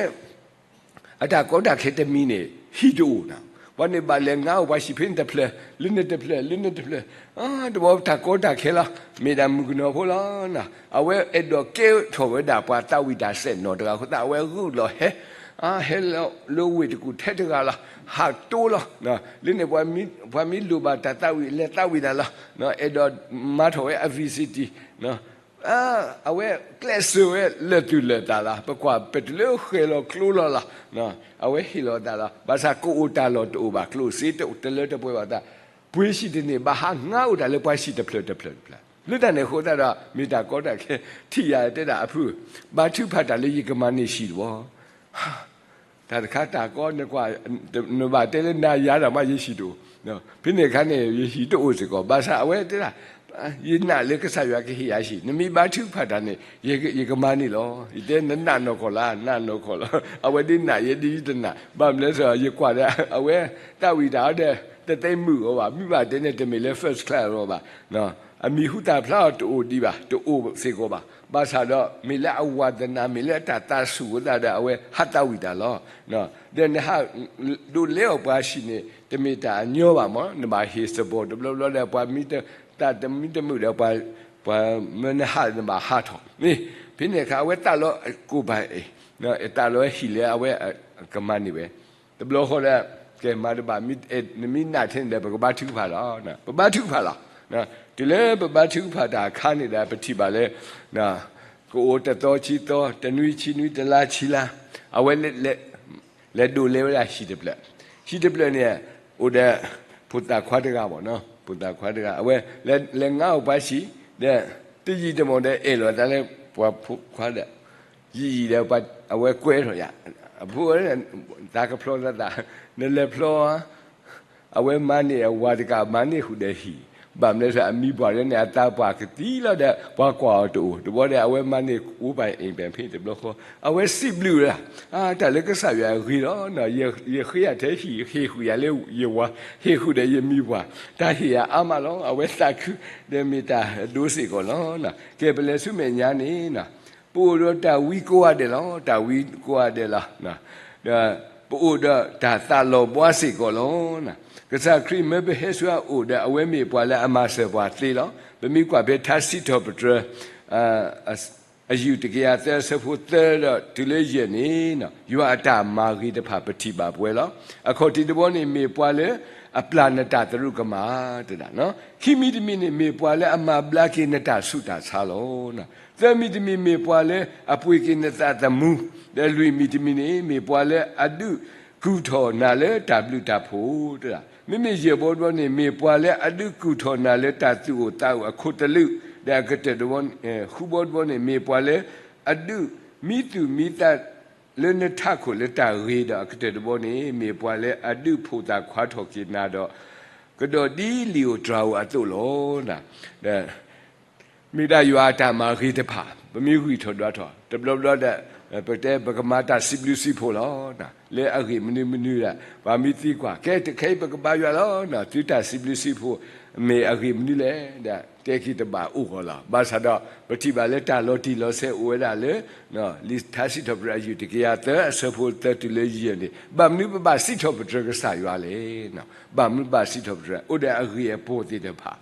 အတၢ်ကီတၢ်ခဲတမံၤန့ၣ် ဟံၣ်တအိၣ်နၤ. ပှၤန့ၣ်ဘၣ်လဲၤငါအိၣ် ပှၤဟံၣ်ဖဲန့ၣ်တဖျၢၣ် လၢန့ၣ်တဖျၢၣ် လၢန့ၣ်တဖျၢၣ်, တဘျီတၢ်ကီတၢ်ခဲလီၤ. မ့ၢ်ဒၣ်မုၣ်ကနီၤဖိလီၤ. အဝဲအဲၣ်ဒိးကဲထီၣ်ဝဲဒၣ်ပှၤသးဝံၣ်တၢ်စဲၣ်နီၤတဂၤအဃိသတး အဝဲဂုာ်လီၤဟဲ ဟဲလၢဝ့ၢ်တကူၣ်ထဲတဂၤလီၤ. ဟးတိလီၤ. လၢန့ၣ် ပှၤမ့ၢ်လိၣ်ဘၣ်တၢ်သးဝံၣ် လဲၤသးဝံၣ်တၢ်လီၤ. အဲၣ်ဒိးမၤထီၣ်ဝဲအ V C T အဝဲကျဲးစၢးဝဲလၢာ်သူၣ်လၢာ်သးလီၤ. ပကွၢ်ပတုၤလၢဃဲၤလီၤကျိလီၤလီၤ. အဝဲဟ့ၣ်လီၤသးလီၤ. ဘၣ်ဆၣ်ကအိၣ်တၢ်လီၢ်တအိၣ်ဘၣ်, ကျိၣ်စ့တလၢတပှဲၤဘၣ်သး, ပှ့ၤဟံၣ်တန့ၢ်ဘၣ် ဟးငါအိၣ်တၢ်လၢပှၤဟံၣ်တဖျၢၣ်တဖျၢၣ်တဖျၢၣ်. လၢတၢ်န့ၣ်အဃိသတးဒီး မ့ၢ်တၢ်ကီတၢ်ခဲ ထံၣ်ယၤတဲဒၣ်အဖု, ဘါထုကဖၣ်တၢ်လၢယကမၤန့ၢ်ဟံၣ်တဘီ တၢ်တခါတၢ်ကီ နကွၢ် နဘၣ်တဲလၢနၤယၤဒီးမး ယဟံၣ်တအိၣ်, ဖဲန့ၣ်အခါန့ၣ် ယဟံၣ်တအိၣ်စ့ၢ်ကီး. ဘၣ်ဆၣ်အဝဲတဲဒၣ် ယနာ်လၢကစၢ်ယွၤကဟ့ၣ်ယၤဟံၣ်, နမ့ၢ်ဘါထုကဖၣ်တၢ်န့ၣ် ယကမၤန့ၢ်လီၤ. ယတဲနနာ်နီၢ်ကီၢ်လၢ နာ်နီၢ်ကီၢ်လီၤ. အဝဲဒ်နာ်ယဲဒ်ယတနာ်, ဘၣ်မနုၤလဲၣ်, ယကွၢ်ဒီး အဝဲသးဝံၣ်တၢ်ဒီး တသ့မုာ်အီၤဘၣ်, မ့ၢ်ဘၣ်တဲန့ၣ် တမ့ၢ်လၢ first class အီၤဘၣ်. အမံၤဟူသၣ်ဖျါအီၤတအိၣ်ဒံးဘၣ်, တအိၣ်စ့ၢ်ကီးဘၣ်. ဘၣ်ဆၣ်ဒီး မ့ၢ်လၢအဝါသနာ မ့ၢ်လၢအတၢ်သးဆူၣ်အဃိသတးဒီး အဝဲဟးသးဝံၣ်တၢ်လီၤ. ဒီးနဟးဒိးလဲအီၣ်ပှၤဟံၣ်န့ၣ် တမ့ၢ်တၢ်အညီဘၣ်မး, နဘၣ်ဟ့ၣ်စ့ၢ်ကီးတဘျီဘျီဒီး ပှၤမံတ သးတမံတမုာ်ဒီး ပှၤ ပှၤမၢနဟးနဘၣ်ဟးထီၣ်န့ၣ်. ဖဲန့ၣ်အခါ အဝဲသးလီၤကိၢ်ပၤအံၤ, သးလီၤဟံၣ်လၢအဝဲကမၤန့ၢ်ဝဲ, တဘျီဃီဒီး ကဲမၤတဘၣ်, နမ့ၢ်နာ်ထဲန့ၣ်ဒီး ပကဘါထုကဖၣ်လီၤ. ပဘါထုကဖၣ်လီၤ. တုၤလၢပဘါထုကဖၣ်တၢ်အခါန့ၣ်ဒီး ပထံၣ်ဘၣ်လၢ ကအိၣ်တသီဆံသီ, တနွံဆံနွံ, တလါဆံလါ, အဝဲ လဲၤဒိးလဲဝဲဒၣ်ဟံၣ်တဖျၢၣ်. ဟံၣ်တဖျၢၣ်န့ၣ် အိၣ်ဒီး ဖိသၣ်ခွါတဂၤဘၣ်နီၤ, ဖိသၣ်ခွါတဂၤ, အဝဲလဲၤငါအီၣ်ပှၤဆံး, ဒီးတယံာ်တမီၢ်ဒီး အဲၣ်လီၤသးလၢပှၤဖိခွါဒီး, ယံာ်ယံာ်ဒီး အဝဲကွဲထီၣ်ယၤ, အဖိ သးကဖျီသးသး, နလဲၤဖျီဧါ အဝဲမၤန့ၢ်အဝၤတကး မၤန့ၢ်ဃုာ်ဒီးဟံၣ်, ဘၣ်မနုၤလဲၣ် အမံၤပှၢ်လၢန့ၣ် အသးပှၢ်ကသံလီၤဒီး ပှၤကွၢ်အီၤတအိၣ်, တဘျီဒီး အဝဲမၤန့ၢ်အိၣ်ပှၤအဲၣ်ပှၤဖဲတဘျီဃီ, အဝဲစံးဘျုးဝဲဒၣ်, အါ တၢ်လၢကစၢ်ယွၤအဂ့ၤလီၤ. ယဃ့ယၤထဲဟံၣ်, ဟ့ၣ်ဃုာ်ယၤလၢယဝၤ, ဟ့ၣ်ဃုာ်ဒီးယမံၤပှၢ်, တၢ်ဟ့ၣ်ယၤအါမးလီၤ. အဝဲသးခု, ဒီးမ့ၢ်တၢ်ဒိစ့ၢ်ကီးလီၤ. ကဲ ပလဲၤဆူမဲာ်ညါန့ၣ် ပအိၣ်ဒီးတၢ်ဝံကိးဂၤဒဲးလီၤ, တၢ်ဝံကိးဂၤဒဲးလီၤ. ဒီးပအိၣ်ဒီးတၢ်သးလီၤဘှါစ့ၢ်ကီးလီၤ. ကစၢ်ခရံာ်မၢပဟဲဆူအအိၣ်ဒီး အဝဲမ့ၢ်ပှၤလၢအမၤစၢၤပှၤသ့လီၤ. ပမ့ၢ်ကွၢ်ဖဲထါစံးထီၣ်ပတြၢၤ အယူၢ်တကယၤသၢ အဆၢဖိသၢဒီးတုၤလၢယဲၢ်န့ၣ်, ယွၤအတၢ်မၤဂ့ၤတဖၣ် ပထံၣ်ဘၣ်ပဝဲလီၤ. အခီၣ်ထံးတဘီန့ၣ် မ့ၢ်ပှၤလၢအပျၢ်နတၢ်သရူးကမၣ်တဒၣ်, ခံမံၤတမံၤန့ၣ် မ့ၢ်ပှၤလၢအမၤဘျါက့ၤနတၢ်ဆူးတၢ်ဆါလီၤ. သၢမံၤတမံၤ မ့ၢ်ပှၤလၢအပှ့ၤက့ၤနသးသမူ, ဒီးလွံၢ်မံၤတမံၤန့ၣ် မ့ၢ်ပှၤလၢအဒုးကူၣ်ထီၣ်နၤလၢတၢ်ဘျုးတၢ်ဖှိၣ်တဒၣ်, မ့မ့ၢ်ယဲၢ်ဘီတဘီန့ၣ် မ့ၢ်ပှၤလၢအဒုးကူၣ်ထီၣ်နၤလၢတၢ်သူၣ်အိၣ်သးအိၣ်အခိၣ်သလုး, ဒီးအကတၢၢ်တဘီ, ဃုဘီတဘီန့ၣ် မ့ၢ်ပှၤလၢအဒုးမံသူၣ်မံသးလၢနထးခိၣ်လၢတၢ်ဂ့ၤ, ဒီးအကတၢၢ်တဘီန့ၣ် မ့ၢ်ပှၤလၢအဒုးဖိသၣ်ခွါထီၣ်က့ၤနၤဒီး ကဒီးဒ်လံာ်ဧိၤတြၤဧိၤအသိးလီၤ. ဒီး မ့ၢ်ဒၣ်ယွၤအတၢ်မၤဂ့ၤတဖၣ် ပမ့ၢ်ဂံၢ်ထီၣ်ဒွးထီၣ် တဘျီဘျီဒီး ပတဲပကမၤတၢ်စံးဘျုးစံးဖှိၣ်လီၤ. လၢအဂ့ၢ်မနုၤမနုၤဒီး ပှၤမ့ၢ်သံကွၢ် ကဲ တခဲအံၤပကဘါယွၤလီၤ. သုတၢ်စံးဘျုးစံးဖှိၣ် မ့ၢ်အဂ့ၢ်မနုၤလဲၣ်ဒီး တဲက့ၤတဘၣ်အိၣ်ဂီၢ်လီၤ. ဘၣ်ဆၣ်ဒီး ပထံၣ်ဘၣ်လၢတၢ်လီၤတံၢ်လီၤဆဲးအိၣ်ဝဲဒၣ်လၢ လံာ်ထါစံးထီၣ်ပတြၢၤအယုၢ်တကယၤသၢ အဆၢဖိသၢတုၤလၢယဲၢ်န့ၣ် ဘၣ်မနုၤပဘၣ်စံးထီၣ်ပတြၢၤကစၢ်ယွၤလဲၣ်. ဘၣ်မနုၤဘၣ်စံးထီၣ်ပတြၢၤ အိၣ်ဒီးအဂ့ၢ်အပိာ်သ့ၣ်တဖၣ်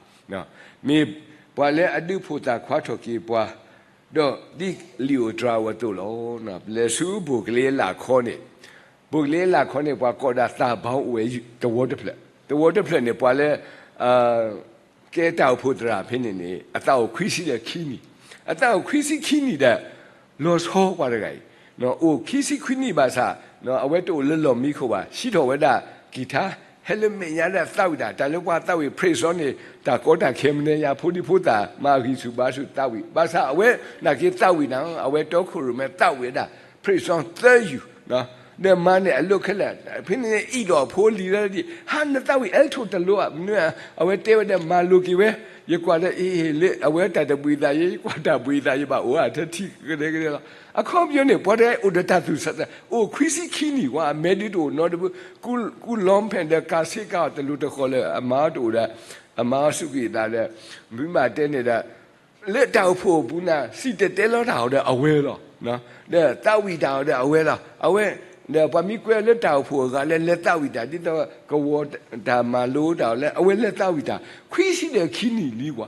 မ့ၢ်ပှၤလၢအဒုးဖိသၣ်ခွါထီၣ်က့ၤပှၤ ဒီးဒ်လံာ်ဧိၤတြၤဧိၤအသိးလီၤ. ပလဲၤဆူဘိၣ်ကလ့အလၣ်ခီန့ၣ်, ဘိၣ်ကလ့အလၣ်ခီန့ၣ် ပှၤကိးဒၣ်သးဘီအိၣ်ဝဲသဝီတဖျၢၣ်, သဝီတဖျၢၣ်န့ၣ် ပှၤလၢ ကဲတၢ်အိၣ်ဖှိၣ်သရၣ်ဖဲန့ၣ်န့ၣ် အသးအိၣ်ခွံဆံဒီးခံနံၣ်, အသးအိၣ်ခွံဆံခံနံၣ်ဒီး လီၤဆီပှၤတဂၤအံၤ, အိၣ်ခံဆံခွံနံၣ်ဘၣ်ဆၣ် အဝဲတအိၣ်လၢလီၢ်မံခိၣ်ဘၣ်, စံးထီၣ်ဝဲဒၣ်ကံၢ်ထါ, ဟဲလၢမဲာ်ညါဒီးသးဝံၣ်တၢ်, တၢ်လၢပှၤသးဝံၣ် praise song န့ၣ် တၢ်ကီတၢ်ခဲမနုၤညါ ဖိဒံဖိသၣ် မၤဂံၢ်ဆူၣ်ဘါဆူၣ်သးဝံၣ်, ဘၣ်ဆၣ်အဝဲနာ်က့သးဝံၣ်နၤ, အဝဲတီခိၣ်ရိၣ်မဲသးဝံၣ်ဝဲဒၣ် praise song သၢယူၢ် ဒီးမါန့ၣ်အလိၣ်ခဲလၢာ်, ဖဲန့ၣ်န့ၣ် အံၣ်ဒီးအဖိလံၤလၢဒ်, ဟါ နသးဝံၣ် alto တလိၤဧါ, မနုၤဧါ, အဝဲတဲဝဲဒီး မၤလိၤက့ၤဝဲ, ယကွၢ်ဒီး အ့ လၢအဝဲတၢ်တဘှံးသးယဲ, ယကွၢ်တၢ်ဘှံးသးယဘၣ်အိၣ်ဧါ ထဲထံၣ်ကဒဲကဒဲလီၤ. အခီပညီန့ၣ် ပှၤတဂၤအိၣ်ဒီးတၢ်သူၣ်ဆးသး, အိၣ်ခွံဆံခံနံၣ်ဝဲ, အမဲာ်ဒုးတအိၣ်နီတဘျီ, ကူလီဖဲဒီးကၤဆ့ကၤအီၤတလိၤတဃီလၢ အမါတအိၣ်ဒီး, အမါစူးကွံာ်အသးဒီး, မ့ၢ်မၤတဲန့ၣ်ဒီး လၢတၢ်အိၣ်ဖှိၣ်အပူၤန့ၣ် စံၣ်တဲၤတဲလီၤတၢ်အီၤဒီးအဝဲလီၤ. ဒီးသးဝံၣ်တၢ်အီၤဒီးအဝဲလီၤ. အဝဲ, ဒီးပှၤမ့ၢ်ကွဲလၢတၢ်အိၣ်ဖှိၣ်အဂၤလၢ လဲၤသးဝံၣ်တၢ် ဒ်သိးကဝီၤတၢ်မၤလိတၢ်အီၤလၢ အဝဲလဲၤသးဝံၣ်တၢ် ခွံဆံဒီးခံနံၣ်လံဝဲ,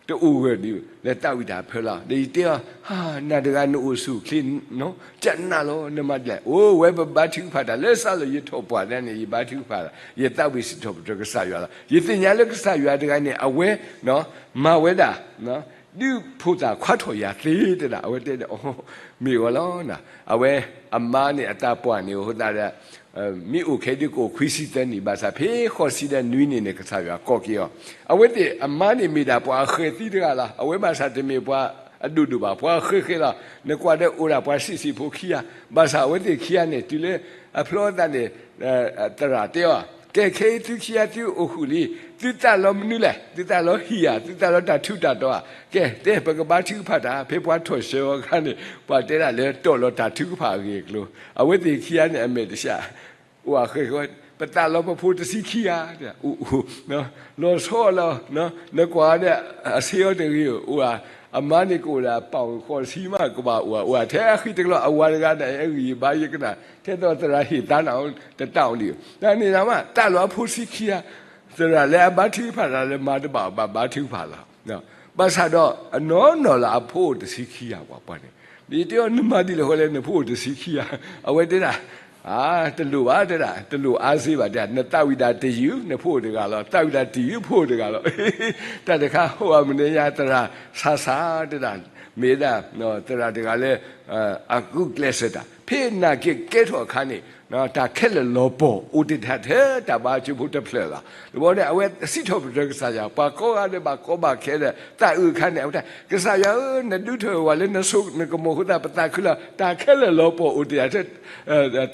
တအိၣ်ဂၢၢ်ဒ်လဲၤသးဝံၣ်တၢ်ဖဲလီၤ. ဒီးယတဲအီၤ, ဟါ, နၤတဂၤနအိၣ်ဆူၣ်ချ့နီၤ, ကနၣ်လီၤ နမၤဒ်လဲၣ်. အိၣ်ဝဲပဘါထုကဖၣ်တၢ် လၢစးလၢယထီၣ်ပှၢ်ဒၣ်န့ၣ် ယဘါထုကဖၣ်တၢ်, ယသးဝံၣ်စံးထီၣ်ပတြၢၤကစၢ်ယွၤလီၤ. ယသ့ၣ်ညါလၢကစၢ်ယွၤတဂၤန့ၣ် အဝဲ မၤဝဲဒၣ် ဒုးဖိသၣ်ခွါထီၣ်ယၤသ့တဒၣ် အဝဲတဲဒီး မ့ၢ်ဂီၤလီၤ. အဝဲအမါန့ၣ် အသးပှၢ်န့ၣ် အဃိသတးဒီး မ့ၢ်အိၣ်ခဲဒုးကအိၣ်ခွံဆံသၢနံၣ် ဘၣ်ဆၣ်ဖဲဃိးဆံဒီးနွံနံၣ်န့ၣ် ကစၢ်ယွၤကိးက့ၤအီၤ. အဝဲသ့ၣ်အမါန့ၣ်မ့ၢ်ဒၣ်ပှၤအဃဲၤသံတဂၤလီၤ. အဝဲဘၣ်ဆၣ်တမ့ၢ်ပှၤအဒိၣ်ဒိၣ်ဘၣ် ပှၤအဃဲၤဃဲၤလီၤ. နကွၢ်ဒီးအိၣ်ဒၣ်ပှၤဆံးဆံးဖိခံဂၤ, ဘၣ်ဆၣ်အဝဲသ့ၣ်ခံဂၤန့ၣ် တုၤလၢအဖျီသးန့ၣ် သရၣ်တဲအီၤ, ကဲ ခဲအံၤသုခံဂၤသုအိၣ်ဃုာ်လံ, သုသးလီမနုၤလဲၣ်, သုသးလီဟံၣ်ဧါ, သုသးလီတၢ်ထူးတၢ်တီၤဧါ, ကဲ တဲပကဘါထုကဖၣ်တၢ်, ဖဲပှၤထီၣ်ဆှၢအီၤအခါန့ၣ် ပှၤတဲဒၣ်လၢတီၢ်လီၤတၢ်ထုကဖၣ်အဂ့ၢ်အကျိၤ, အဝဲသ့ၣ်ခံဂၤန့ၣ် အမဲာ်တဆှး အိၣ်အဃဲၤဃဲၤ, ပသးလီပဖိတဆံခံဂၤ, လီၤဆီလီၤ, နကွၢ်ဒီး အဆ့အီၤတဂ့ၤ, အိၣ်ဧါ, အမါန့ၣ်ကအိၣ်ဒၣ် ပီၣ်ဃိးဆံမးကဘၣ်အိၣ်ဧါ, အိၣ်ဧါ, ထဲအဃံတကျီ အဝၤတဂၤန့ၣ် အဂံၢ်ဘါယကနၣ်, ထဲသိးသရၣ်ဟ့ၣ်သါနၤ တတၢ်အိၣ်လံ, တၢ်န့ၣ်နမး သးလီအဖိဆံခံဂၤ, သရၣ်လၢအဘါထုကဖၣ်တၢ်လၢမၤတဘၣ် ဘၣ်ဘါထုကဖၣ်လီၤ. ဘၣ်ဆၣ်ဒီး အနီၢ်နီၢ်လၢအဖိအိၣ်တဆံခံဂၤပှၤပှၤန့ၣ်, ယတဲအီၤ နမၤဒ်လဲၣ်ဃီလဲၣ် နဖိအိၣ်တဆံခံဂၤ, အဝဲတဲဒၣ် အါ, တလိၣ်ဘၣ်တဲဒၣ်, တလိၣ်အါစ့ဘၣ်တဲ, နသးဝံၣ်တၢ်တယုၢ် နဖိအိၣ်တဂၤလီၤ, သးဝံၣ်တၢ်တယုၢ် ဖိအိၣ်တဂၤလီၤ. တၢ်တခါ ဟိၣ်အမနုၤညါ သရၣ်ဆါဆါတဲဒၣ်, မ့ၢ်ဒၣ် သရၣ်တဂၤလၢ အဂုာ်ကျဲးစၢးတၢ် ဖဲနာ်က့ကဲထီၣ်အခါန့ၣ် တၢ်ခဲလၢာ်လီၤပှီၢ် အိၣ်တ့ၢ်တၢ်ထဲတၢ်ဘါကၠိဖိတဖျၢၣ်လီၤ. တဘျီန့ၣ် အဝဲစံးထီၣ်ပတြၢၤကစၢ်ယွၤ, ပှၤကိးဂၤဒဲးဘၣ်ကီဘၣ်ခဲဒီး သးအုးအခါန့ၣ် အဝဲတဲ ကစၢ်ယွၤဧၢ, နဒုးထီၣ်ဝဲလၢနဆိနကမိၣ်အဃိသတး ပသးခုလီၤ, တၢ်ခဲလၢာ်လီၤပှီၢ်အိၣ်တ့ၢ်တၢ်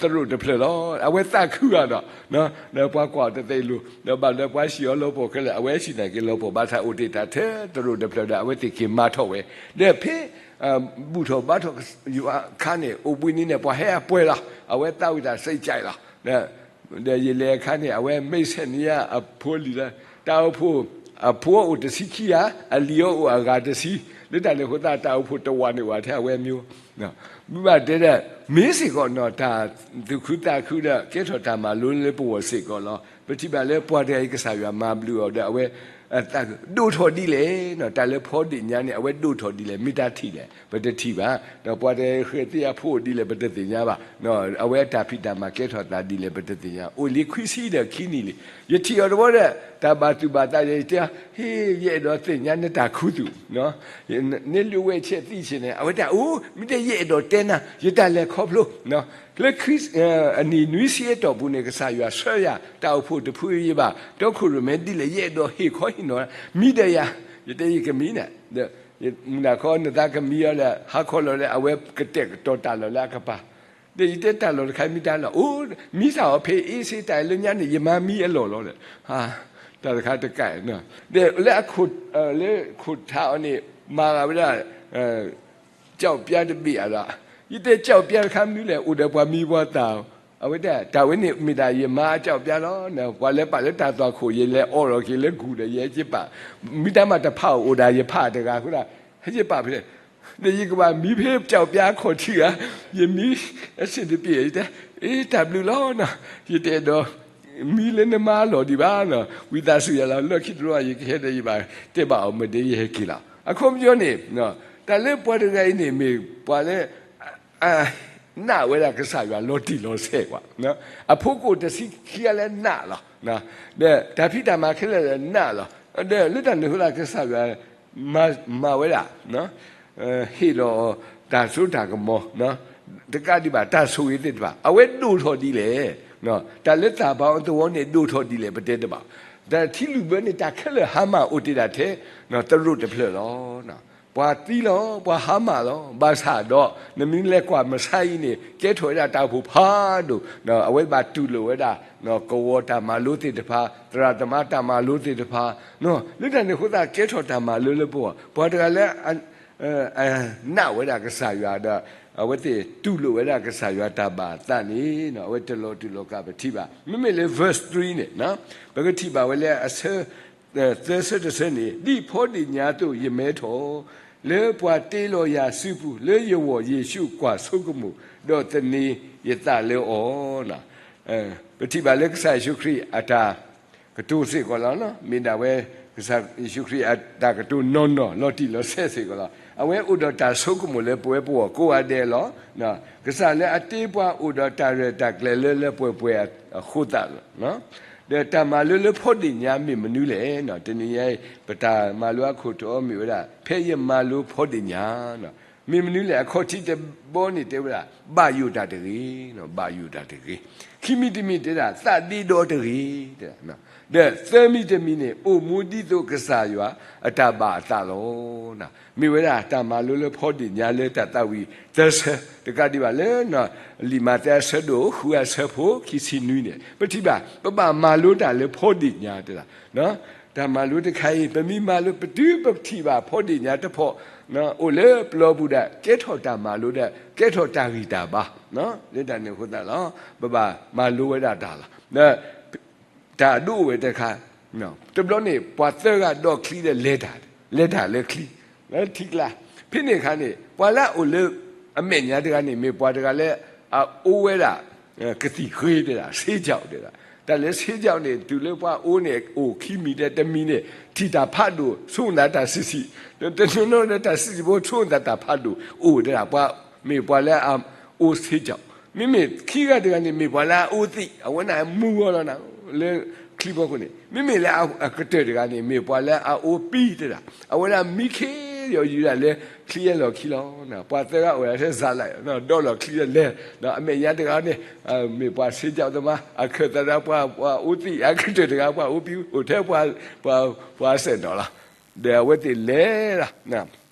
ထဲ သရိာ်တဖျၢၣ်လီၤ. အဝဲသးခုဂၤဒီး ဒီးပှၤကွၢ်အီၤတသ့လိၤ, ဒီးဘၣ်လၢပှၤစံၣ်အီၤလီၤပှီၢ်ခဲလၢာ် အဝဲစံးနာ်က့လီၤပှီၢ် ဘၣ်ဆၣ်အိၣ်တ့ၢ်တၢ်ထဲသရိာ်တဖျၢၣ်ဒီး အဝဲသ့ၣ်က့ၤမၤထီၣ်ဝဲ, ဒီးဖဲ ဘူၣ်ထီၣ်ဘါထီၣ်ယွၤအခါန့ၣ် အိၣ်ဘှံးနံၤန့ၣ် ပှၤဟဲအပှဲၤလီၤ, အဝဲသးဝံၣ်တၢ်စံးကဲလီၤ. ဒီးယလဲၤအခါန့ၣ် အဝဲမဲာ်ဆဲးန့ၢ်ယၤအဖိလံၤလၢ တၢ်အိၣ်ဖှိၣ် အဖိအိၣ်တဆံခံဂၤ, အလံၤအီၤအိၣ်အဂၤတဆံ, လၢတၢ်န့ၣ်အဃိသတး တၢ်အိၣ်ဖှိၣ်တဝာ်န့ၣ်ဝဲထဲအဝဲမျိုး ဘၣ်တဲဒီး မ့ၢ်စ့ၢ်ကီးနီၤ တၢ်သူၣ်ခုသးခုဒီး ကဲထီၣ်တၢ်မၤလိလၢပဂီၢ်စ့ၢ်ကီးလီၤ. ပထံၣ်ဘၣ်လၢပှၤတဂၤအံၤ ကစၢ်ယွၤမၤဘျုးအီၤဒီး အဝဲ ဒိၣ်ထီၣ်ဒ်လဲၣ်, တၢ်လၢဖီဒ့ၣ်ညါန့ၣ် အဝဲဒိၣ်ထီၣ်ဒ်လဲၣ် မ့ၢ်တၢ်ထံၣ်လဲၣ် ပတထံၣ်ဘၣ်. ဒီးပှၤတဂၤအံၤဃဲၤသ့အဖိအိၣ်ဒ်လဲၣ် ပတသ့ၣ်ညါဘၣ်. အဝဲအတၢ်ဖံးတၢ်မၤကဲထီၣ်သးဒ်လဲၣ် ပတသ့ၣ်ညါ. အိၣ်လံခွံဆံဒီးခံနံၣ်လံ. ယထံၣ်အီၤတဘျီဒီး တၢ်ဘၣ်သူၣ်ဘၣ်သးဒီး ယတဲ ဟ့ၣ် ယအဲၣ်ဒိးသ့ၣ်ညါနတၢ်ခူသူၣ် နလၢဝဲဆဲးသံဆဲးန့ၣ် အဝဲတဲ အိၣ် မ့ၢ်တဲယအဲၣ်ဒိးတဲနၤ ယတၢ်လဲၤခီဖျိ လၢ အနံၣ်နွံဆံအတီၢ်ပူၤန့ၣ် ကစၢ်ယွၤဆှၢယၤ တၢ်အိၣ်ဖှိၣ်တဖုအံၤဘၣ် တီခိၣ်ရိၣ်မဲဒ်လဲၣ် ယအဲၣ်ဒိးဟ့ၣ်ခီဟ့ၣ်နီၤ မံဒီးယၤ ယတဲယကမံနၤ မုၢ်နၤခီ နသးကမံအီၤဒီး ဟါခီလီၤလၢအဝဲကတဲာ်ကတီၤတၢ်လီၢ်လၢအကပၤ ဒီးယတဲတၢ်လီၢ်တခါမံတၢ်လီၢ် အိၣ် မံစၢ်အီၤဖဲအ့စ့တၢ်လၢညါန့ၣ် ယမၤမံအလီၢ်လီၤဒီး တၢ်တခါတကး ဒီးလၢအခိၣ် လၢခိၣ်ထးအီၤန့ၣ် မၤဂာ်ဝဲဒၣ် ကၠီၣ်ပျါတဘ့ၣ်အဒီး ယတဲကၠီၣ်ပျါတခါမနုၤလဲၣ် အိၣ်ဒီးပှၤမံပှၤသၣ် အဝဲတဲ တၢ်ဝဲန့ၣ်မ့ၢ်ဒၣ်ယမၤကၠီၣ်ပျါလီၤ ပှၤလဲၤပာ်လၢတၢ်သွၣ်ခိၣ် ယလဲၤအီလီၤက့ၤလၢကူၣ်ဒီး ယဟဲက့ၤပာ် မ့ၢ်တၢ်မၤတဖးအိၣ်ဒၣ်ယဖးတဂၤအဃိဒီး ဟဲက့ၤပာ်ဖဲ ဒီးယကဘၣ်မံဖဲကၠီၣ်ပျါအခီၣ်ထံးဧါ ယမံအဆင်တပြေ ယတဲ အ့ တၢ်ဘျုးလီၤနီၤ ယတအဲၣ်ဒိး မံလၢနမါအလီၢ်ဒံးဘၣ်နီၤ ဝံသးစူၤယၤလီၤ လီၢ်ခံတဘျီ ယကဟဲဒီးယဘၣ်တဲဘၣ်အီၤ မ့ၢ်ဒ်ယဟဲက့ၤလီၤ အခီပညီန့ၣ် တၢ်လၢပှၤတဂၤအံၤန့ၣ် မ့ၢ်ပှၤလၢ နာ်ဝဲဒၣ်ကစၢ်ယွၤလီၤတံၢ်လီၤဆဲးကွၢ် အဖိကအိၣ်တဆံခံဂၤလၢနာ်လီၤ ဒီးတၢ်ဖံးတၢ်မၤခဲလၢာ်လၢနာ်လီၤ ဒီးလၢတၢ်န့ၣ်အဃိသတး ကစၢ်ယွၤ မၤဝဲဒၣ် ဟ့ၣ်လီၤတၢ်စိတၢ်ကမီၤ တကးဒံးဘၣ် တၢ်ဆိၣ်ဂ့ၤသ့ၣ်တဖၣ် အဝဲဒိၣ်ထီၣ်ဒ်လဲၣ် တၢ်လၢသးဘါအီၤသဝီန့ၣ် ဒိၣ်ထီၣ်ဒ်လဲၣ် ပတဲတဘၣ် တၢ်ထံလုၣ်ဘၢန့ၣ် တၢ်ခဲလၢာ်ဟါမၢ်အိၣ်တ့ၢ်ဒၣ်ထဲ သရိာ်တဖျၢၣ်လီၤ ပှၤသံလီၤ ပှၤဟါမၢ်လီၤ ဘၣ်ဆၣ်ဒီး နမ့ၢ်လဲၤကွၢ်မဆါအံၤန့ၣ် ကဲထီၣ်ဝဲဒၣ်တၢ်အိၣ်ဖှိၣ်ဖးဒိၣ် အဝဲဘၣ်တူၢ်လိာ်ဝဲဒၣ် ကဝီၤတၢ်မၤလိသ့ၣ်တဖၣ် သရၣ်သမါတၢ်မၤလိသ့ၣ်တဖၣ် လၢတၢ်န့ၣ်အဃိသတး ကဲထီၣ်တၢ်မၤလိလၢပဂီၢ် ပှၤတဂၤလၢ နာ်ဝဲဒၣ်ကစၢ်ယွၤဒီး အဝဲသ့ၣ်တူၢ်လိာ်ဝဲဒၣ်ကစၢ်ယွၤတၢ်ဘၣ်အသးန့ၣ် အဝဲတလီၤတူာ်လီၤကာ်ပထံၣ်ဘၣ် မ့မ့ၢ်လၢ verse three န့ၣ် ပကထံၣ်ဘၣ်ဝဲလၢအဆၢ သၢဆၢတဆၢန့ၣ် ဒ်ဖီဒ့ၣ်ညါအသိးယမဲထီၣ် လၢပှၤတ့လီၤယၤစုပူၤ လၢယဂီၢ်ယ့ၣ်ၡူးကွၢ်ဆိကမိၣ် ဒီးသန့ၤယသးလၢအီၤ ပထံၣ်ဘၣ်လၢကစၢ်ယ့ၣ်ၡူးခရံာ်အတၢ်ကတိၤစ့ၢ်ကီးလီၤ. မ့ၢ်ဒၣ်ဝဲ ကစၢ်ယ့ၣ်ၡူးခရံာ်အတၢ်ကတိၤနီၢ်နီၢ်လီၤတံၢ်လီၤဆဲးစ့ၢ်ကီးလီၤ. အဝဲအိၣ်ဒီးတၢ်ဆိကမိၣ်လၢပဝဲပဂီၢ်ကိးဂၤဒဲးလီၤ. ကစၢ်လၢအတ့ပှၤအိၣ်ဒီးတၢ်ရဲၣ်တၢ်ကျဲၤလၢလၢပှဲၤပှဲၤအဃိသတးလီၤ. ဒီးတၢ်မၤလိလၢဖီဒ့ၣ်ညါမ့ၢ်မနုၤလဲၣ်. တနံၤညါအံၤ ပတၢ်မၤလိအခိၣ်တီမ့ၢ်ဝဲဒၣ် ဖဲယမၤလိဖီဒ့ၣ်ညါ မ့ၢ်မနုၤလဲၣ် အခီၣ်ထံးတဘီန့ၣ်တဲဝဲဒၣ် ဘၣ်ယိၣ်တၢ်တဂ့ၤ, ဘၣ်ယိၣ်တၢ်တဂ့ၤ. ခံမံၤတမံၤတဲဒၣ် သးဒ့ဒီတဂ့ၤ, ဒီးသၢမံၤတမံၤန့ၣ် အိၣ်မူဒ်သိးကစၢ်ယွၤအတၢ်ဘၣ်အသးလီၤ. မ့ၢ်ဝဲဒၣ်တၢ်မၤလိလၢဖီဒ့ၣ်ညါလၢတၢ်သးဝံၣ်သၢဆၢ, တကးဒံးဘၣ်လၢ လံာ်မးသဲအဆၢဒိၣ်ဃုအဆၢဖိခံဆံနွံန့ၣ် ပထံၣ်ဘၣ် ပဘၣ်မၤလိတၢ်လၢဖီဒ့ၣ်ညါတဲဒၣ် တၢ်မၤလိတခါအံၤ ပမ့ၢ်မၤလိ ပတုၤပထံၣ်ဘၣ်ဖီဒ့ၣ်ညါတဖီ အိၣ်လၢပျီပူၤဒီး ကဲထီၣ်တၢ်မၤလိဒီး ကဲထီၣ်တၢ်ဂံၢ်တၢ်ဘါ လၢတၢ်န့ၣ်အဃိသတးလီၤ. ပဘၣ်မၤလိဝဲဒၣ်တၢ်လီၤ. တၢ်ဒိၣ်ဝဲတခါ, တဘျီန့ၣ် ပှၤသၢဂၤဒီးချံဒီးလဲၤတၢ်, လဲၤတၢ်လၢချံ, လၢထံကျါ, ဖဲန့ၣ်အခါန့ၣ် ပှၤလၢအအိၣ်လၢအမဲာ်ညါတဂၤန့ၣ် မ့ၢ်ပှၤတဂၤလၢအအိၣ်ဝဲဒၣ် ကသံၣ်ဃ့တဲဒၣ် ဆေးခြင်တဲဒၣ်, တၢ်လၢ ဆေးခြင်န့ၣ် တုၤလၢပှၤအိၣ်န့ၣ် အိၣ်ခံမံၤဒီးတမံၤန့ၣ် ထံၣ်တၢ်ဖးဒိၣ် ဆိကမိၣ်သးတၢ်ဆံးဆံး, တနီၤနီၤဒီးတၢ်ဆံးဆံးဖိ ဆိကမိၣ်သးတၢ်ဖးဒိၣ် အိၣ်တဲဒၣ် ပှၤမ့ၢ်ပှၤလၢအအိၣ် ဆေးခြင် မ့မ့ၢ်ခံဂၤတဂၤန့ၣ် မ့ၢ်ပှၤလၢအအိသံး, အဝဲန့ၣ်မူဂီၢ်လီၤနၤ, လၢချံဘီခိၣ်န့ၣ်. မ့မ့ၢ်လၢအကတၢၢ်တဂၤန့ၣ် မ့ၢ်ပှၤလၢအအိပံတဒၣ်, အဝဲဒၣ်မံခ့ဒီးယူၤဒၣ်လၢချံအဲၣ်လီၤခံလီၤ. ပှၤသၢဂၤအိၣ်ဒၣ်ထဲစးလၢ်, ဒီးလီၤချံဒီးလဲၤ, အမဲာ်ညါတဂၤန့ၣ် မ့ၢ်ပှၤဆ့ကၠီသမား, အခၢၣ်သးဒၣ်ပှၤ ပှၤအိသံး, အကတၢၢ်တဂၤပှၤအိပံ, အိၣ်ထဲပှၤ, ပှၤစဲးနီၤလီၤ. ဒီးအဝဲသ့ၣ်လဲၤလီၤ,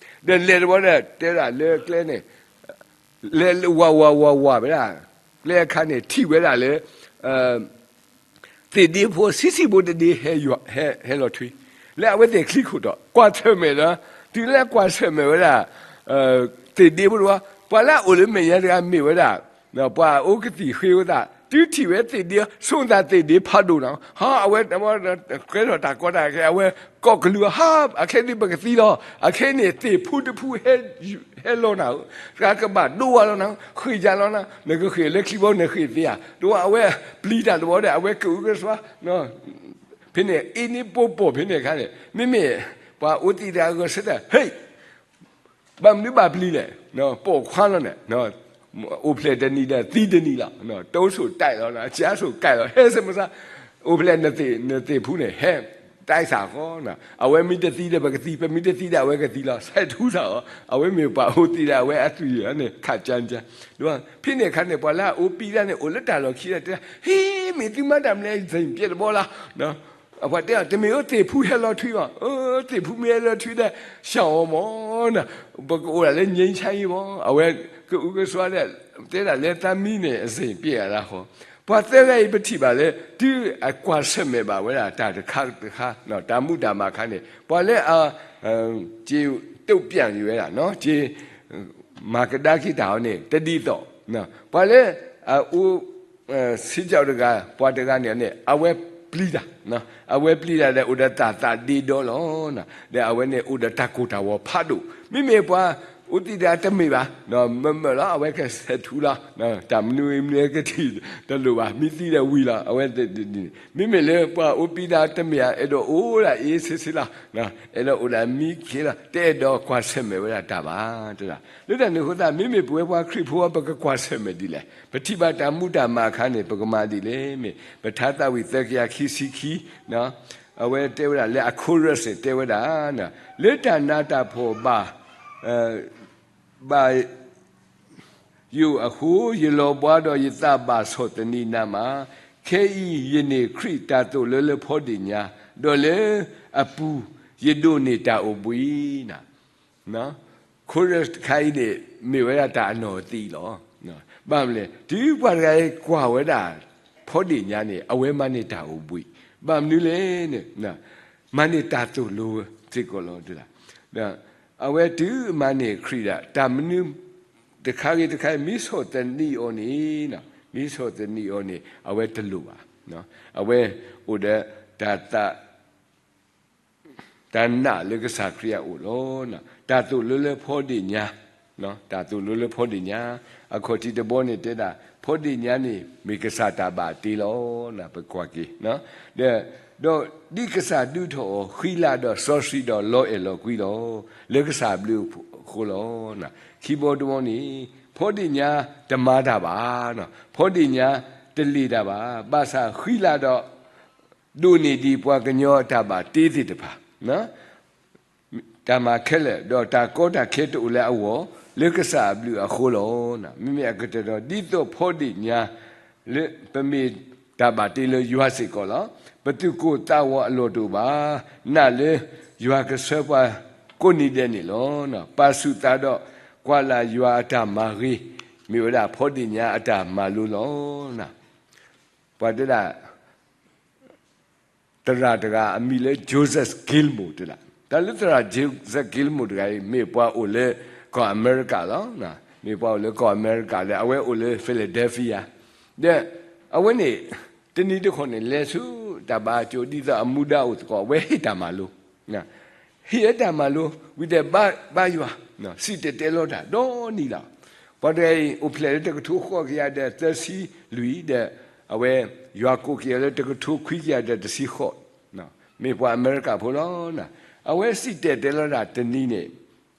ဒီးလဲၤတဘျီဒီး တဲဒၣ်လၢကျဲန့ၣ် လဲၤဝးဝးဝးဝးဝဲဒၣ်, ကျဲအခါန့ၣ် ထံၣ်ဝဲဒၣ်လၢ သ့ၣ်ဒ့ဖိဆံးဆံးဖိတဒ့ ဟဲလီၤထွံ, လၢအဝဲသ့ၣ်ချံခိၣ်ဒီး ကွၢ်ဆၢၣ်မဲာ်ဒီး, တုၤလၢကွၢ်ဆၢၣ်မဲာ်ဝဲဒၣ် သ့ၣ်ဒ့ဖိတဝီ, ပှၤလၢအအိၣ်လၢမဲာ်ညါတဂၤမ့ၢ်ဝဲဒၣ် ပှၤအိကသံၣ်ဃ့ဝဲသး, တုၤထံၣ်ဝဲသ့ၣ်ဒ့, ဆိသးသ့ၣ်ဒ့ဖးဒိၣ်နီၤ, ဟါ, အဝဲ ကဲထီၣ်တၢ်ကီတၢ်ခဲ, အဝဲကိးကလုာ်, ဟါ, အခဲဒုးပကသံလီၤ, အခဲန့ၣ်သ့ၣ်ဖူတဖူ ဟဲလီၤနၤဧၢ, တဂၤကဘၣ်ဒိဝဲလီၤနၤ, ဃ့ၢ်ယၤလီၤနၤ, နကဃ့ၢ်လၢချံဘီ နဃ့ၢ်သ့ဧါ, တဝီအဝဲပျံၤတၢ်တဝီဒီး အဝဲကအုကစွါ ဖဲန့ၣ် အ့န့ၣ်ပိာ်ပိာ်ဖဲန့ၣ်အခါန့ၣ် မ့မ့ၢ်ပှၤအိသံးတဂၤဂဲၤဆၢထၢၣ်, ဟ့ၣ်, ဘၣ်မနုၤဘၣ်ပျံၤလဲၣ်, ပိာ်ခွါလီၤန့ၣ်, အိၣ်ဖျဲၣ်တနံၤဒီးသံတနံၤလီၤ, တိၢ်ဆိၣ်တၢ်လီၤ, ကၠါဆိၣ်ကၢ်လီၤ, ဟဲစ့မစါ, အိၣ်ဖျဲၣ်နသ့ၣ်ဖူန့ၣ် ဟဲတၢ်သးဃီ, အဝဲမ့ၢ်တသံဒီးပကသံ, ပမ့ၢ်တသံဒီးအဝဲကသံလီၤ, ဆဲးထူသးအီၤ, အဝဲမ့ၢ်ပှၤအိသံးဒီး အဝဲအသွံၣ်န့ၣ် ခးကၠါကၠါ ဖဲန့ၣ်အခါန့ၣ် ပှၤလၢအအိပံးတၢ်န့ၣ် အိၣ်လၢတၢ်လီၢ်ခံဒီးတဲ, ဟ့ၣ်, မ့ၢ်သုမၤတၢ်မနုၤလဲၣ် စ့ၣ်ပျဲတဘီလီၤ, အပှၤတဲအီၤ တမ့ၢ်ဧၢ သ့ၣ်ဖူဟဲလီၤထွံအီၤ, အၢ သ့ၣ်ဖူမ့ၢ်ဟဲလီၤထွံဒီး ဆှၢအီၤမၢ်, ပကအိၣ်ဒၣ်လၢ ငြိမ်းချမ်းရေး မၢ်, အဝဲကအုကစွါဒီး တဲဒၣ်လၢသးမံန့ၣ် အစ့ၣ်ပျဲအသးဃီ, ပှၤသၢဂၤအံၤပထံၣ်ဘၣ်လၢ တုၤအကွၢ်ဆၢၣ်မဲာ်ဘၣ်ဝဲဒၣ်တၢ်တခါတခါ, တၢ်မူတၢ်မၤအခါန့ၣ် ပှၤလၢအ က့ၤတုံ့ပြန်ယူၤဝဲဒၣ်, က့ၤမၤကဒါက့ၤတၢ်အီၤန့ၣ် တဒ်သိး, ပှၤလၢအအိ ဆ့ကၠီတဂၤ ပှၤတဂၤန့ၣ်န့ၣ် အဝဲပျံၤတၢ်, အဝဲပျံၤတၢ်ဒီးအိၣ်ဒီးတၢ်သးဒ့ဒီလီၤ, ဒီးအဝဲန့ၣ်အိၣ်ဒီးတၢ်ကိၢ်တၢ်ဂီၤဖးဒိၣ်, မ့မ့ၢ်ပှၤအိသံးတဂၤတမ့ၢ်ဘၣ်, မ့မ့ၢ်လီၤ အဝဲကဆဲးထူလီၤ, တၢ်မနုၤမနုၤကထံၣ်တလိၣ်ဘၣ်, မ့ၢ်သံဒီးဝံၤလီၤ, အဝဲ မ့မ့ၢ်လၢပှၤအိပံးတၢ်တမ့ၢ်ဧါ, အဲၣ်ဒိးအိၣ်ဒၣ်အ့ၣ်ဆ့ဆ့လီၤ, အဲၣ်ဒိးအိၣ်ဒၣ်မံခ့လီၤ, တအဲၣ်ဒိးကွၢ်ဆၢၣ်မဲာ်ဝဲဒၣ်တၢ်ဘၣ်, တဒၣ်. လၢတၢ်န့ၣ်အဃိသတး မ့မ့ၢ်ပဝဲပှၤခရံာ်ဖိ ပကကွၢ်ဆၢၣ်မဲာ်ဒ်လဲၣ်, ပထံၣ်ဘၣ်တၢ်မူတၢ်မၤအခါန့ၣ် ပကမၤဒ်လဲၣ်, မ့ၢ်ပထါသးဝံၣ်သၢကယၤခံဆံခံ, အဝဲတဲဝဲဒၣ်လၢအ chorus န့ၣ် တဲဝဲဒၣ်, လၢတၢ်နးတၢ်ဖှီၣ်ဘၣ် ဘၣ်ယိၣ်အဃိ, ယလီၤဘှါဒီးယသးဘၣ်ဆီၣ်သနံးနးမး, ခဲအံၤယန့ၢ်ခရံာ်တၢ်သိၣ်လိလၢဖီဒ့ၣ်ညါ, ဒီးလၢအပူၤယဒိးန့ၢ်တၢ်အိၣ်ဘှံးနၤ. chorus တခါအံၤန့ၣ် မ့ၢ်ဝဲဒၣ်တၢ်အနီၢ်သံးလီၤ. ဘၣ်မနုၤလဲၣ်, တုၤပှၤတဂၤအံၤကွၢ်ဝဲဒၣ် ဖီဒ့ၣ်ညါန့ၣ် အဝဲမၤန့ၢ်တၢ်အိၣ်ဘှံး, ဘၣ်မနုၤလဲၣ်န့ၣ် မၤန့ၢ်တၢ်သိၣ်လိစ့ၢ်ကီးလီၤ. အဝဲတုၤမၤန့ၢ်ခရံာ်ဒၣ် တၢ်မနုၤတခါဂ့ၤတခါဂ့ၤ မ့ၢ်ဆီၣ်သနံးအီၤန့ၣ်, မ့ၢ်ဆီၣ်သနံးအီၤန့ၣ် အဝဲတလိၣ်ဘၣ်. အဝဲအိၣ်ဒီးတၢ်သး တၢ်နာ်လၢကစၢ်ခရံာ်အအိၣ်လီၤ. တၢ်သိၣ်လိလၢဖီဒ့ၣ်ညါ, တၢ်သိၣ်လိလၢဖီဒ့ၣ်ညါ, အခီၣ်ထံးတဘီန့ၣ် တဲဒၣ် ဖီဒ့ၣ်ညါန့ၣ် မ့ၢ်ကစၢ်တၢ်ဘၣ်တ့လီၤ. ပကွၢ်က့ၤ, ဒီး, ဒီးဒ်ကစၢ်ဒုးထီၣ်အီၤ ဃံလၤဒီးစီဆှံဒီးလီၤအဲၣ်လီၤကွံလီၤ. လၢကစၢ်ဘျုးအဃိလီၤ. ခံဘီတဘီန့ၣ် ဖီဒ့ၣ်ညါတမၤတၢ်ဘၣ်, ဖီဒ့ၣ်ညါတလ့ၣ်တၢ်ဘၣ်, ဘၣ်ဆၣ်ဃံလၤဒီး ဒိၣ်န့ၢ်ဒံးပှၤကညီအတၢ်ဘၣ်တ့သ့ၣ်တဖၣ်, တၢ်မၤခဲလၢာ်, ဒီးတၢ်ကီတၢ်ခဲတအိၣ်လၢအဂီၢ်, လၢကစၢ်အဘျုးအဃိလီၤ. မ့မ့ၢ်အကတၢၢ်ဒီး ဒ်သိးဖီဒ့ၣ်ညါ လၢပမ့ၢ်တၢ်ဘၣ်တ့လၢယွၤစ့ၢ်ကီးလီၤ. ပသူၣ်ကိၢ်သးဂီၤအလီၢ်တအိၣ်ဘၣ်, နာ်လၢယွၤကဆှၢပှၤကိးနံၤဒဲးန့ၣ်လီၤ. ပာ်ဆူၣ်သးဒီးကွၢ်လၢ်ယွၤအတၢ်မၤဂ့ၤ, မ့ၢ်ဝဲဒၣ်ဖီဒ့ၣ်ညါအတၢ်မၤလိလီၤ. ပှၤတဲဒၣ် သရၣ်တဂၤအမံၤလၢ Joseph Gilmour တဲဒၣ်, တၢ်လၢသရၣ် Joseph Gilmour တဂၤအံၤ မ့ၢ်ပှၤအိၣ်လၢကီၢ်အမဲရကၤလီၤ. မ့ၢ်ပှၤအိၣ်လၢကီၢ်အမဲရကၤလၢ အဝဲအိၣ်လၢ Philadelphia ဒီး အဝဲန့ၣ် တနံၤတခီန့ၣ် လဲၤဆူတၢ်ဘါအကၠိ ဒ်သိးအမူဒါအိၣ်သကိး အဝဲဟ့ၣ်တၢ်မၤလိ ဟ့ၣ်အတၢ်မၤလိ ဝံၤဒီးဘါယွၤ စံၣ်တဲၤတဲလီၤတၢ်ဒီနံၤလီၤ. ပှၤတဂၤအံၤ အိၣ်ဖျဲၣ်လၢတကထိဃိးကယၤဒီးသၢဆံလွံၢ်ဒီး အဝဲယွၤကိးက့ၤအီၤလၢတကထိခွံကယၤဒီးတဆံဃိး, မ့ၢ်ပှၤအမဲရကၤဖိလီၤ. အဝဲစံၣ်တဲၤတဲလီၤတၢ်တနံၤန့ၣ်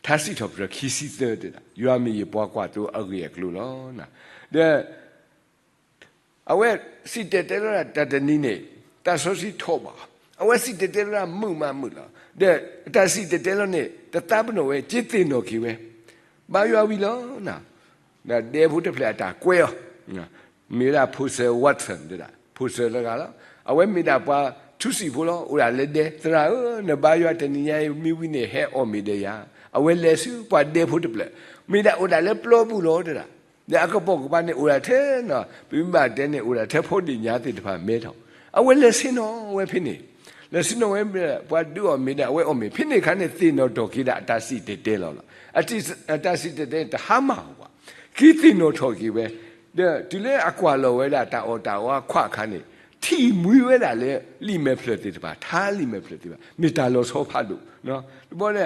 ထါစံးထီၣ်ပတြၢၤခံဆံသၢတဲဒၣ် ယွၤမ့ၢ်ယပှၤကွၢ်သိအဂ့ၢ်အကျိၤလီၤ. ဒီး အဝဲစံၣ်တဲၤတဲလီၤတၢ်တနံၤန့ၣ်, တၢ်စီဆှံထီၣ်ဘၣ်အီၤ, အဝဲစံၣ်တဲၤတဲလီၤတၢ်မုာ်မးမုာ်လီၤ. ဒီးတၢ်စံၣ်တဲၤတဲလီၤန့ၣ် တသးပနီၣ်ဝဲ, က့သ့ၣ်နီၣ်က့ၤဝဲ, ဘါယွၤဝံၤလီၤ. ဒီးဒဲဖိတဖျၢၣ်အတၢ်ကွဲအီၤ, မ့ၢ်ဝဲဒၣ်ဖိစၢၤ Watson တဲဒၣ်, ဖိစၢၤတဂၤလီၤ. အဝဲမ့ၢ်ဒၣ်ပှၤထူစံာ်ဖိလီၤ, အိၣ်ဒၣ်လၢဒဲ, သရၣ်ဧၢ, နဘါယွၤတနံၤညါအံၤမ့ၢ်ဝံၤန့ၣ် ဟဲအီၣ်မ့ၤဒီးယၤ. အဝဲလဲၤဆူပှၤဒဲဖိတဖျၢၣ်, မ့ၢ်ဒၣ်အိၣ်ဒၣ်လၢပျီပူၤလီၤတဲဒၣ်. ဒီးအကပိာ်ကပၤန့ၣ်အိၣ်ဒၣ်ထဲနီၤ, ပမ့ၢ်ဘၣ်တဲန့ၣ် အိၣ်ဒၣ်ထဲဖိဒ့ၣ်ညါသ့ၣ်တဖၣ်မဲထီၣ်, အဝဲလဲၤဆ့ၣ်နီၤဝဲဖဲန့ၣ်, လဲၤဆ့ၣ်နီၤဝဲ ပှၤဒုးအီၣ်မ့ၤဒီး အဝဲအီၣ်မ့ၤ, ဖဲန့ၣ်အခါန့ၣ် သ့ၣ်နီၣ်ထီၣ်က့ၤဒၣ်အတၢ်စံၣ်တဲၤတဲလီၤလီၤ. အတၢ်စံၣ်တဲၤတဲန့ၣ် တဟါမၢ်ဘၣ်, က့သ့ၣ်နီၣ်ထီၣ်က့ၤဝဲ, ဒီးတုၤလၢအကွၢ်လီၤဝဲဒၣ်တၢ်အီၣ်တၢ်အီအခွးအခါန့ၣ်, ထံၣ်မှံဝဲဒၣ်လၢလံာ်မဲာ်ဖျၢၣ်သ့ၣ်တဖၣ်, ထါလံာ်မဲာ်ဖျၢၣ်သ့ၣ်တဖၣ်, မ့ၢ်တၢ်လီၤဆီဖးဒိၣ်, တဘျီ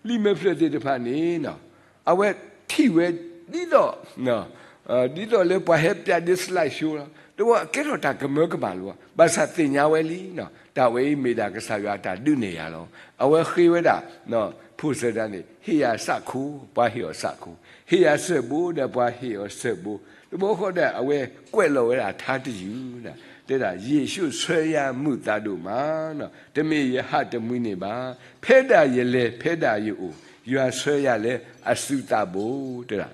ဒီး လံာ်မဲာ်ဖျၢၣ်သ့ၣ်တဖၣ်န့ၣ် အဝဲထံၣ်ဝဲဒ်သိး ဒ်သိးလၢပှၤဟဲပၠးဒ် slide show လီၤ. တဘျီကဲထီၣ်တၢ်ကမၢကမၣ်လီၤ, ဘၣ်ဆၣ်သ့ၣ်ညါဝဲလံ, တၢ်ဝဲအံၤမ့ၢ်ဒၣ်ကစၢ်ယွၤအတၢ်ဒုးနဲၣ်ယၤလီၤ. အဝဲဃ့ဝဲဒၣ် ဖိစၢၤတဂၤန့ၣ် ဟ့ၣ်ယၤစးခိ, ပှၤဟ့ၣ်အီၤစးခိ, ဟ့ၣ်ယၤစၢၣ်ဘိဒီးပှၤဟ့ၣ်အီၤစၢၣ်ဘိ, တဘျီဃီဒီး အဝဲကွဲးလီၤဝဲဒၣ်ထါတယုၢ်, တဲဒၣ် ယ့ၣ်ၡူးဆှၢယၤမုာ်သးဒိၣ်မး, တမ့ၢ်ယဟးတမှံန့ၣ်ဘၣ်, ဖဲဒၣ်ယလဲၤ ဖဲဒၣ်ယအိၣ်, ယွၤဆှၢယၤလၢအစုသးဘိ, တဲဒၣ်.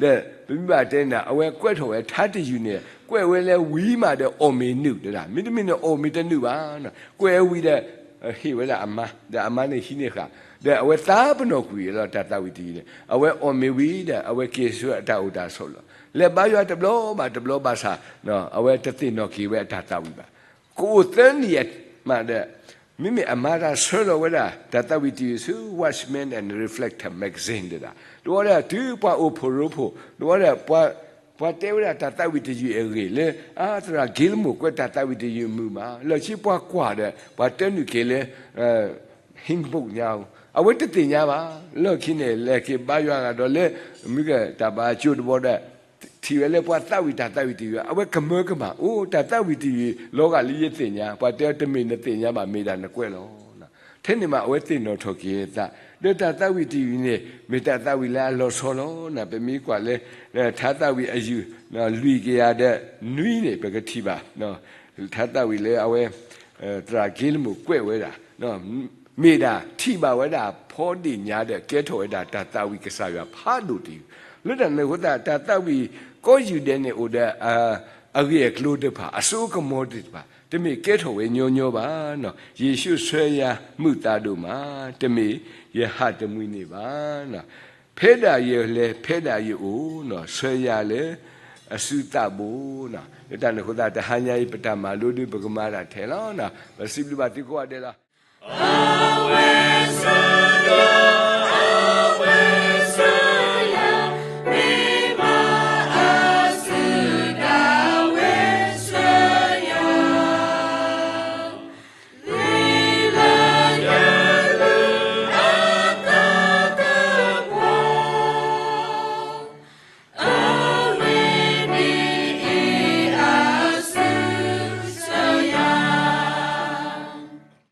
ဒီးပမ့ၢ်ဘၣ်တဲန့ၣ် အဝဲကွဲးထီၣ်ဝဲထါတယုၢ်န့ၣ် ကွဲးဝဲလၢဝံၤမးဒီးအီၣ်မ့ၤနုာ်တဲဒၣ်, မ့တမ့ၢ်န့ၣ်အီၣ်မ့ၤတနုာ်ဘၣ်, ကွဲးဝံၤဒီး ဟ့ၣ်ဝဲဒၣ်အမါ, ဒီးအမါန့ၣ်ဟံးန့ၢ်ဃာ်, ဒီးအဝဲသးပနီၣ်ကွံာ်အလီၤတၢ်သးဝံၣ်တယုၢ်န့ၣ် အဝဲအီၣ်မ့ၤဝံၤဒီး အဝဲက့ၤဆူအတၢ်အိၣ်တၢ်ဆိးလီၤ. လဲၤဘါယွၤတဘျီဘၣ်တဘျီဘၣ်ဆၣ် အဝဲတသ့ၣ်နီၣ်က့ၤဝဲအတၢ်သးဝံၣ်ဘၣ်. ကအိၣ်သၢနံၣ်မးဒီး မ့မ့ၢ်အမါတၢ်ဆှၢလီၤဝဲဒၣ် တၢ်သးဝံၣ်တယုၢ်ဆူ Watchman and Reflector magazine တဲဒၣ်, တဘျီဒီးတုၤပှၤအိၣ်ဖှိၣ်ရိဖှိၣ် တဘျီဒီး ပှၤတဲဝဲဒၣ်တၢ်သးဝံၣ်တယုၢ်အဂ့ၢ်လၢ အါ သရၣ် Gilmour ကွဲးတၢ်သးဝံၣ်တယုၢ်မုာ်မး, လၢခံပှၤကွၢ်ဒီး ပှၤတၢနုာ်က့ၤလၢ hymn book ညါ, အဝဲတသ့ၣ်ညါဘၣ်. လၢခံန့ၣ် လဲၤက့ၤဘါယွၤဂၤဒီးလၢ မုၢ်ကတၢၢ်ဘါကၠိတဘျီဒီး ထံၣ်ဝဲလၢပှၤသးဝံၣ်တၢ်သးဝံၣ်တယုၢ်, အဝဲကမၢကမၣ်, အိၣ် တၢ်သးဝံၣ်တယုၢ်လီၤဂာ်လၢယသ့ၣ်ညါ, ပှၤတဲတမ့ၢ်နသ့ၣ်ညါဘၣ် မ့ၢ်ဒၣ်နကွဲးလီၤ. ထဲန့ၣ်မး အဝဲသ့ၣ်နီၣ်ထီၣ်က့ၤအသး, ဒီးတၢ်သးဝံၣ်တယုၢ်န့ၣ် မ့ၢ်တၢ်သးဝံၣ်လၢအလီၤဆီလီၤ. ပမ့ၢ်ကွၢ်လၢ ထါသးဝံၣ်အယုၢ် လွံၢ်ကယၤဒီးနွံန့ၣ် ပကထံၣ်ဘၣ် ထါသးဝံၣ်လၢအဝဲ သရၣ် Gilmour ကွဲးဝဲဒၣ် မ့ၢ်ဒၣ်ထံၣ်ဘၣ်ဝဲဒၣ်ဖီဒ့ၣ်ညါဒီး ကဲထီၣ်ဝဲဒၣ်တၢ်သးဝံၣ်ကစၢ်ယွၤဖးဒိၣ်တယုၢ်, လၢတၢ်န့ၣ်အဃိသတး တၢ်သးဝံၣ်ကိးယုၢ်ဒဲးန့ၣ် အိၣ်ဒီး အဂ့ၢ်အကျိၤတဖၣ် အစိအကမီၤသ့ၣ်တဖၣ် တမ့ၢ်ကဲထီၣ်ဝဲညီညီဘၣ်. ယ့ၣ်ၡူးဆှၢယၤမုာ်သးဒိၣ်မး, တမ့ၢ်ယဟးတမှံန့ၣ်ဘၣ်. ဖဲဒၣ်ယလဲၤ ဖဲဒၣ်ယအိၣ်, ဆှၢယၤလၢအစုသးဘိ. လၢတၢ်န့ၣ်အဃိသတး တဟါညါအံၤ ပတၢ်မၤလိဒုး ပကမၤဒၣ်ထဲလီၤ. ပစံးဘျုးဘၣ်သုကိးဂၤဒဲးလီၤ.